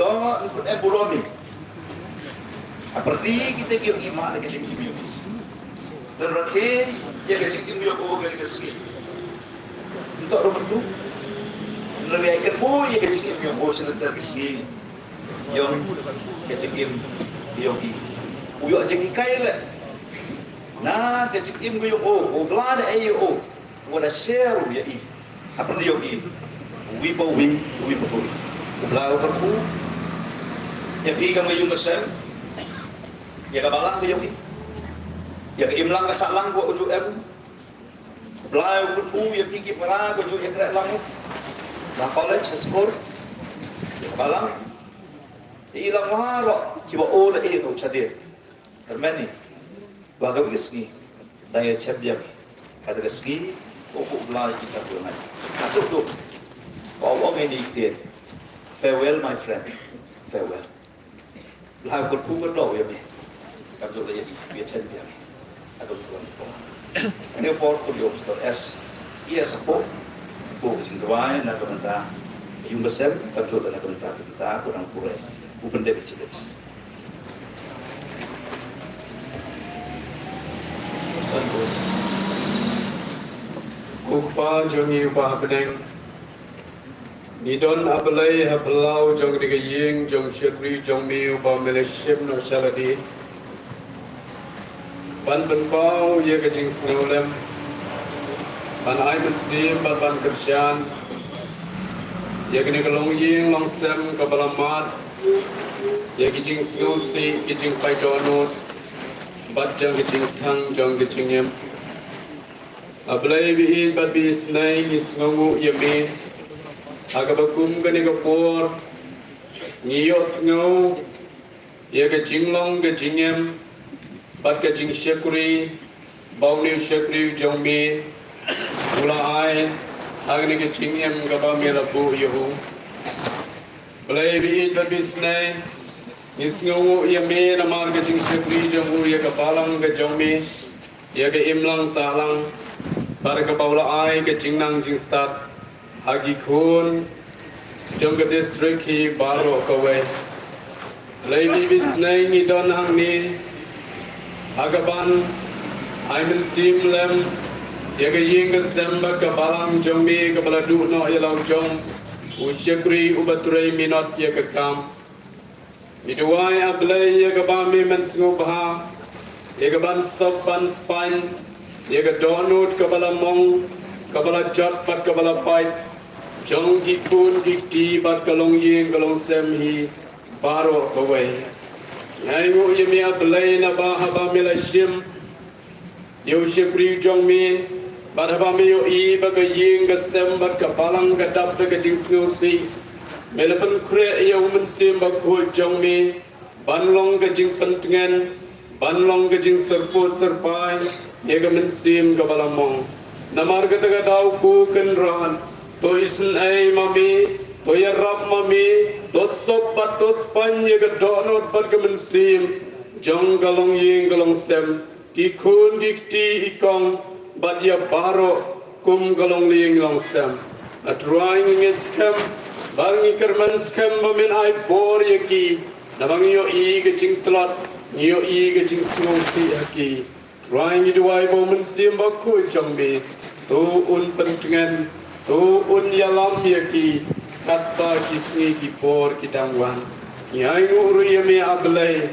To ngan put em burom ni. Aperti kita ki i ma de kita ki mi. Dan rakhe ya ka jingim yo ko ka ka sngi. Ntok ro mentu. Ndai ya ka bo ya ka jingim yo ko sila ka sngi. Yong ka jingim yong i. U yo jingim kai le. Na ka jingim ka yong o, o bla da e o, o da ser ya i. Apa ni yong i? Wi pa wi, wi pa wi. U bla u ka pu. Ya i ka ma yung ka sem. Ya ka balang ka yong i. Ya ka imlang ka salang ko uju em. Bla u ka pu ya i ki para ko ju ya kre lang. La college school. Ya ka balang. I lang wa ro ki ba o da e no chadir. Termeni. Wa ka wi sngi. Dang ya chem biang. Ka da sngi. O ko bla kita ko ngai. Ka tu tu. Wa wa ngai ni kdien. Farewell, my friend. Farewell. Bla ko ku ko do ya me. Ka tu da ya ya chem biang. Ka tu tu. Ani por ko yo stor es. Yes ko. Ko jing dwai na ka menta. Yung basem ka tu da na ka menta ka menta ko dang pure. U bende bichilet. Ko Kpa jong ngi uba ha bneng, ngi don a Blei ha phyllaw jong kane ka ïing jong shakri jong me uba me la shim noh sha lade. Ban pynpaw ïa ka jingsngewlem, ban ai mynsiem bad ban kyrshan ïa kane ka longïing longsem kaba la mad ïa ki jingsngewsih, ki jingpait dohnud bad jong ki jingthang jong ki jingim. A Blei ba ïeit bad ba isynei, ngi sngewnguh ïa me ha kaba kum kane ka por ngi ïohsngew ïa ka jinglong ka jingim bad ka jingshakri ba une u shakri u jong me u la ai ha kane ka jingim kaba me la buh ïa u. Blei ba ïeit bad ba isynei, ngi sngewnguh ïa me namar ka jingshakri jong u ïa ka balang ka jong me, ïa ka imlang sahlang, bad kaba u la ai ka jingnang jingstad ha ki khun jong ka district hi baroh kawei. Blei ba ïeit ba isynei, ngi don hangne ha kaban ai mynsiem lem ïa ka ïing ka sem bad ka balang jong me kaba la duh noh ïa la u jong u shakri uba trei minot ïa ka kam. Ngi duwai, A Blei, ïa kaba me men sngewbha ïa kaban sop ban spaiñ ïa ka dohnud kaba la mong, kaba la jot bad kaba la pait jong ki khun ki kti bad ka longïing ka longsem hi baroh kawei. Ngi ainguh ïa me, A Blei, naba haba me la shim ïa u shakri u jong me, bad haba me ïohi ba ka ïing ka sem bad ka balang ka dap da ka jingsngewsih, me la pynkhreh ïa u Mynsiem Bakhuid jong me ban long ka jingpyntngen, ban long ka jingsyrpud syrpai ïa ka mynsiem kaba la mong. Namar kata ka daw, ko Kynrad, to isynei ma me, to ïarap ma me, to sop bad to spaiñ ïa ka dohnud bad ka mynsiem jong ka longïing ka longsem, ki khun ki kti, i kong bad ïa baroh kum ka longïing longsem. A Trai, ngi ngeit skhem bad ngi kyrmen skhem ba men ai bor ïa ki, naba ngi ïohi ka jingtlot, ngi ïohi ka jingsngewsih ha ki. Trai, ngi duwai ba u Mynsiem Bakhuid jong me to un pyntngen, to un ïalam ïa ki katba ki sngi ki por ki dang wan. Ngi ainguh ruh ïa me, A Blei,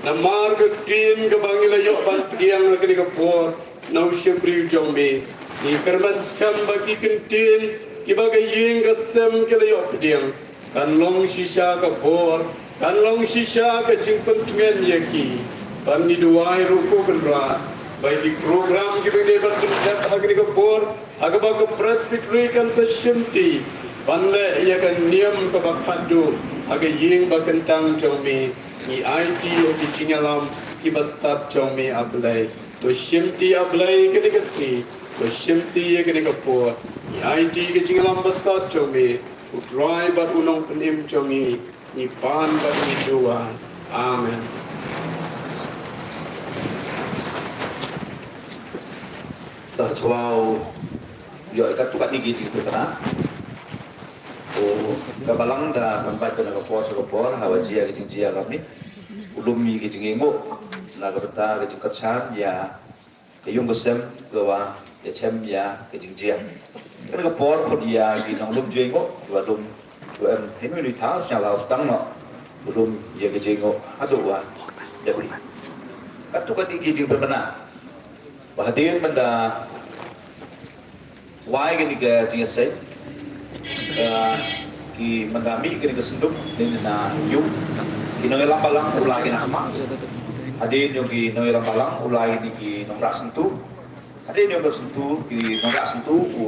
namar ka ktien kaba ngi la ïoh ban pdiang ha kane ka por na u shakri jong me. Ngi kyrmen skhem ba ki kyntien kiba ka ïing ka sem ki la ïoh pdiang kan long shisha ka bor, kan long shisha ka jingpyntngen ïa ki. Bad ngi duwai ruh, ko Kynrad, ba ki program kiba ngi dei ban pynthep ha kane ka por, ha kaba ka Presbytery kan sa shimti ban leh ïa ka niam kaba khatduh ha ka ïing ba kyntang jong me. Ngi aiti ïa ki jingïalam kiba stad jong me, A Blei. To shimti, A Blei, kane ka sngi. To shimti ïa kane ka por. Ngi aiti ïa ki jingïalam ba stad jong me, u Trai bad u Nongpynim jong ngi. Ngi pan bad ngi duwai. Amen. Ta chwa u ïoh kat tu kat ni ki jingpyntna. O, ka Balang da pynbeit na ka por sha ka por, haba jia ka jingjia ka mih, u lum ïa ki jingïainguh na ka bynta ka jingkyrshan ïa ka ïung ka sem, ka wa ïa chem ïa ka jingjia. Kane ka por khot ïa ki nonglum jingïainguh, ki wa lum, ki wa em hynrei ni thaw sñiaw law sdang noh, u lum ïa ka jingïainguh haduh wa dep ri. Kat tu kat ni ki jingpyntna. Ba hadien mynta wai kane ka jingïaseng, eh, ki mynta mih kane ka synduk, ne na ïung, ki nongïalam balang u la ki na khmat. Hadien ïung ki nongïalam balang u la kine ki nongrah syntu. Hadien ïung ka syntu, ki nongrah syntu u